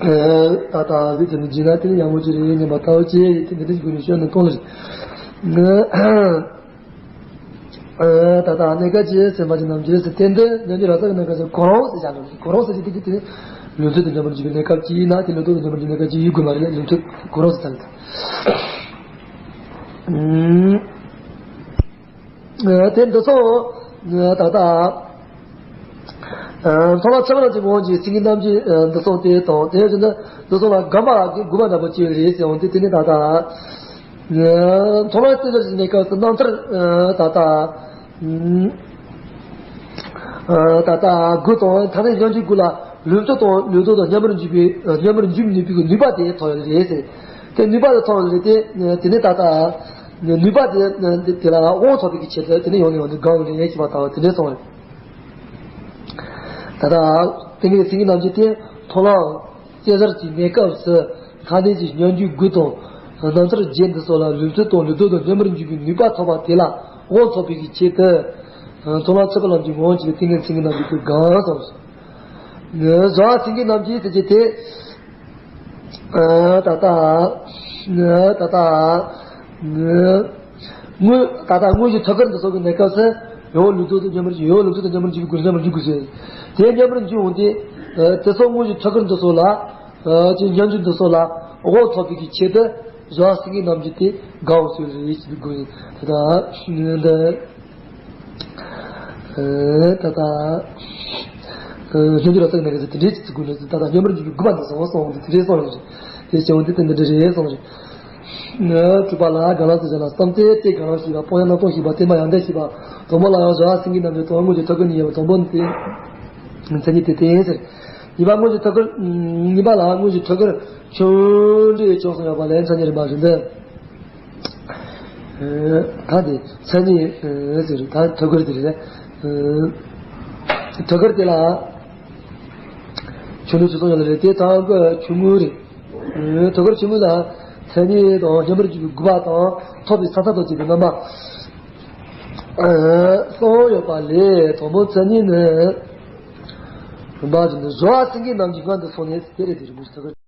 ད་ལྟ་ཟིག་དེ་ནི་བྱིན་ན་དེ་ནི་ཡག་མོ་ཅིག་རེད་ཉམས་པ་ལྟ་བུ་ཅིག་ཡིན་དེ་འདྲས་ཅིག་དགོས་ནས་ཤོད་ནས་གཏོང་ལ་རེད། ད་ལྟ་གནས་སྐབས་ཀྱི་སེམས་པ་ཅན་རྣམས་ཀྱི་ཟེར་དེ་འདི་ཉན་གྱི་ར་ས་གི་གནས་སྐབས་ཀྱི་གོ་རང་ཟེར་བྱ་ལ་གོ་རང་ཟེར་གྱི་དེ་གི་དེ་ནི་ལུས་འཚོ་དང་མཉམ་པར་འཇུག་པའི་གནས་སྐབས་ཀྱི་ཡིན་ན་དེ་ལུས་འཚོ་དང་མཉམ་པར་འཇུག་གནས་སྐབས་ཀྱི་ཡིན་དགོས་མ་རེད་ལུས་འཚོ་གོ་རང་ཟེར་ཙམ་གྱི། དེ་འདི་ཚོ་ད་ལྟ་མཐོང་ལམ་ཚད་མ་རྣམས་ཀྱི་ངོ་བོ་ཉིད་སེང་གེ་རྣམ་བསྒྱིངས་འདི་ཚོ་དེ་དང་དེ་བཞིན་དུ་འདི་ཚོ་ལ་དགོངས་པ་དགུ་པ་འདྲ་པོ་སྐྱེ་བ་རེད་ཟེར་འོང་དུས་དེ་ནི་ད་ལྟ་མཐོང་ལམ་རྩེ་གཅིག་གི་གནས་སྐབས་སུ་རྣམ་ཐར་ད་ལྟ་ད་ལྟ་དགུ་དང་ཐ་སྙད་སྙན་བརྒྱུད་དགུ་ལ་ལུས་འཚོ་དང་ལུས་འཚོ་དང་མཉམ་པར་འཇུག་པའི་མཉམ་པར་འཇུག་ནུས་པའི་ནུས་པ་དེ་ཐོབ་ཡོད་རེད་ཟེར། དེ་ནུས་པ་དེ་ཐོབ་ཡོད་རེད་དེ་དེ་ནི་ད་ལྟ། ནུས་པ་དེ་དེ་ལ་དབང་ཐོབ་པའི་ཆེད་དུ་དེ་ནས་ཡོང་ནས་ཡོང་ནས་གང་ཡོང་ནས་ཡིན་ཞེས་པ་ལྟ་བུ་དེ་འདྲས་སོང་བས། ད་ལྟ་ཏིང་ངེ་འཛིན་སེང་གེ་རྣམ་བསྒྱིངས་དེ་མཐོང་ལམ་རྩེ་གཅིག་གི་གནས་སྐབས་སུ་ཐ་སྙད་ཀྱི་སྙན་བརྒྱུད་དགུ་དང་རྣམ་ཐར་བརྒྱད་འདི་སོགས་ལ་ལུས་འཚོ་དང་ལུས་འཚོ་དང་མཉམ་པར་འཇུག་པའི་ནུས་པ་ཐོབ་པ་དེ་ལ་དབང་ཐོབ་པའི་ཆེད་དུ་མཐོང་ལམ་ཚད་མ་ལམ་གྱི་ངོ་བོ་ཉིད་ཀྱི་ཏིང་ངེ་འཛིན་སེང་གེ་རྣམ་བསྒྱིངས་དེ་གང་སོང་། བཟོ་བ་སེང་གེ་རྣམ་བསྒྱིངས་ཟེར་གྱི་དེ། ད་ལྟ། ད་ལྟ། དངོས་ད་ལྟ་དངོས་གཞི་ཐུགས་ཀར་འདི་སོགས་ཀྱི་གནས་སྐབས་སུ་ཡོད་ལུགས་ལྡོག་ཏུ་མཉམ་པར་ཡོད་ལུགས་ལྡོག་ཏུ་མཉམ་པར་འཇུག་དགོས་མཉམ་པར་འཇུག་དགོས་ཟེར། དེ་མཉམ་པར་འཇུག་འོང་དུས། དེ་སོགས་དངོས་གཞི་ཐུགས་ཀར་འདི་སོགས་ལ། ཅིག་སྙན་བརྒྱུད་འདི་སོགས་ལ་དབང་ཐོབ་པའི་གི་ཆེད་དུ་བཟོ་བ་སེང་གེ་རྣམ་བསྒྱིངས་དེ་དགའ་བོ་ཚོས་རེད་ཅེས་དགོས་ཡིན། ད་ལྟ། འདི། ད་ལྟ། སྙན་བརྒྱུད་ལ་བརྟེན་ནས་དེ་འདྲའི་ཚིག་དགོས་ནས་ད་ལྟ་མཉམ་པར་འཇུག་པའི་དགུ་པ་འདི་སོང་སོང་འདི་དེ་འདྲའི་སོང་ཡོད་རེད། དེ་བྱས་འོང་དུས་དེ་འདི་འདྲ་རེད་སོང་རེད། དྲུག་པ་ལ་དགའ་ལམ་ཟེར་བྱ་ལ་བསམ་གཏན་དེ་དགའ་ལམ་ཞེས་པ་སྤང་བྱ་རྣམ་རྟོག་ཞེས་པ་དེ་མ་ཡང་དེ་ཞེས་པ་དང་པོ་ལ་ཡང་བཟོ་བ་སེང་གེ་རྣམ་བསྒྱིངས་དང་དངོས་ཀྱི་ཐུགས་ཀར་གཉིས་ཡོད་པ་དང་པོ་ནི་དེ། མཚན་ཉིད་དེ་སྟེ་ཟེར། གཉིས་པ་དངོས་ཀྱི་ཐུགས་ཀར། གཉིས་པ་ལ་དངོས་ཀྱི་ཐུགས་ཀར་ཆུང་འབྲིང་ཆུང་གསུམ་ཡོད་པ་ལས་མཚན་ཉིད་རིམ་པ་བཞིན་དུ། ད་དེ་མཚན་ཉིད་ཟེར་ད་ཐུགས་ཀར་དེ་རེད། ཐུགས་ཀར་དེ་ལ་ཆུང་འབྲིང་ཆུང་གསུམ་ཡོད་ལ་རེད་དེ་དང་གི་ཆུང་ངུ་རེད། ཐུགས་ཀར་ཆུང་ངུ་ལ་མཚན་ཉིད་དང་མཉམ་པར་འཇུག་པའི་དགུ་པ་དང་ཐོབ་པའི་ས་མཐའ་དང་བཅས་པའི་རྣམ་པ་གསུམ་ཡོད་པ་ལས་དང་པོ་མཚན་ཉིད་ནི། རིམ་པ་བཞིན་དུ་བཟོ་བ་སེང་གེ་རྣམ་བསྒྱིངས་སྔོན་དུ་སོང་ནས་དེ་རེད་དེ་རེད་མོ་ཞིག་ཐུགས་ཀར།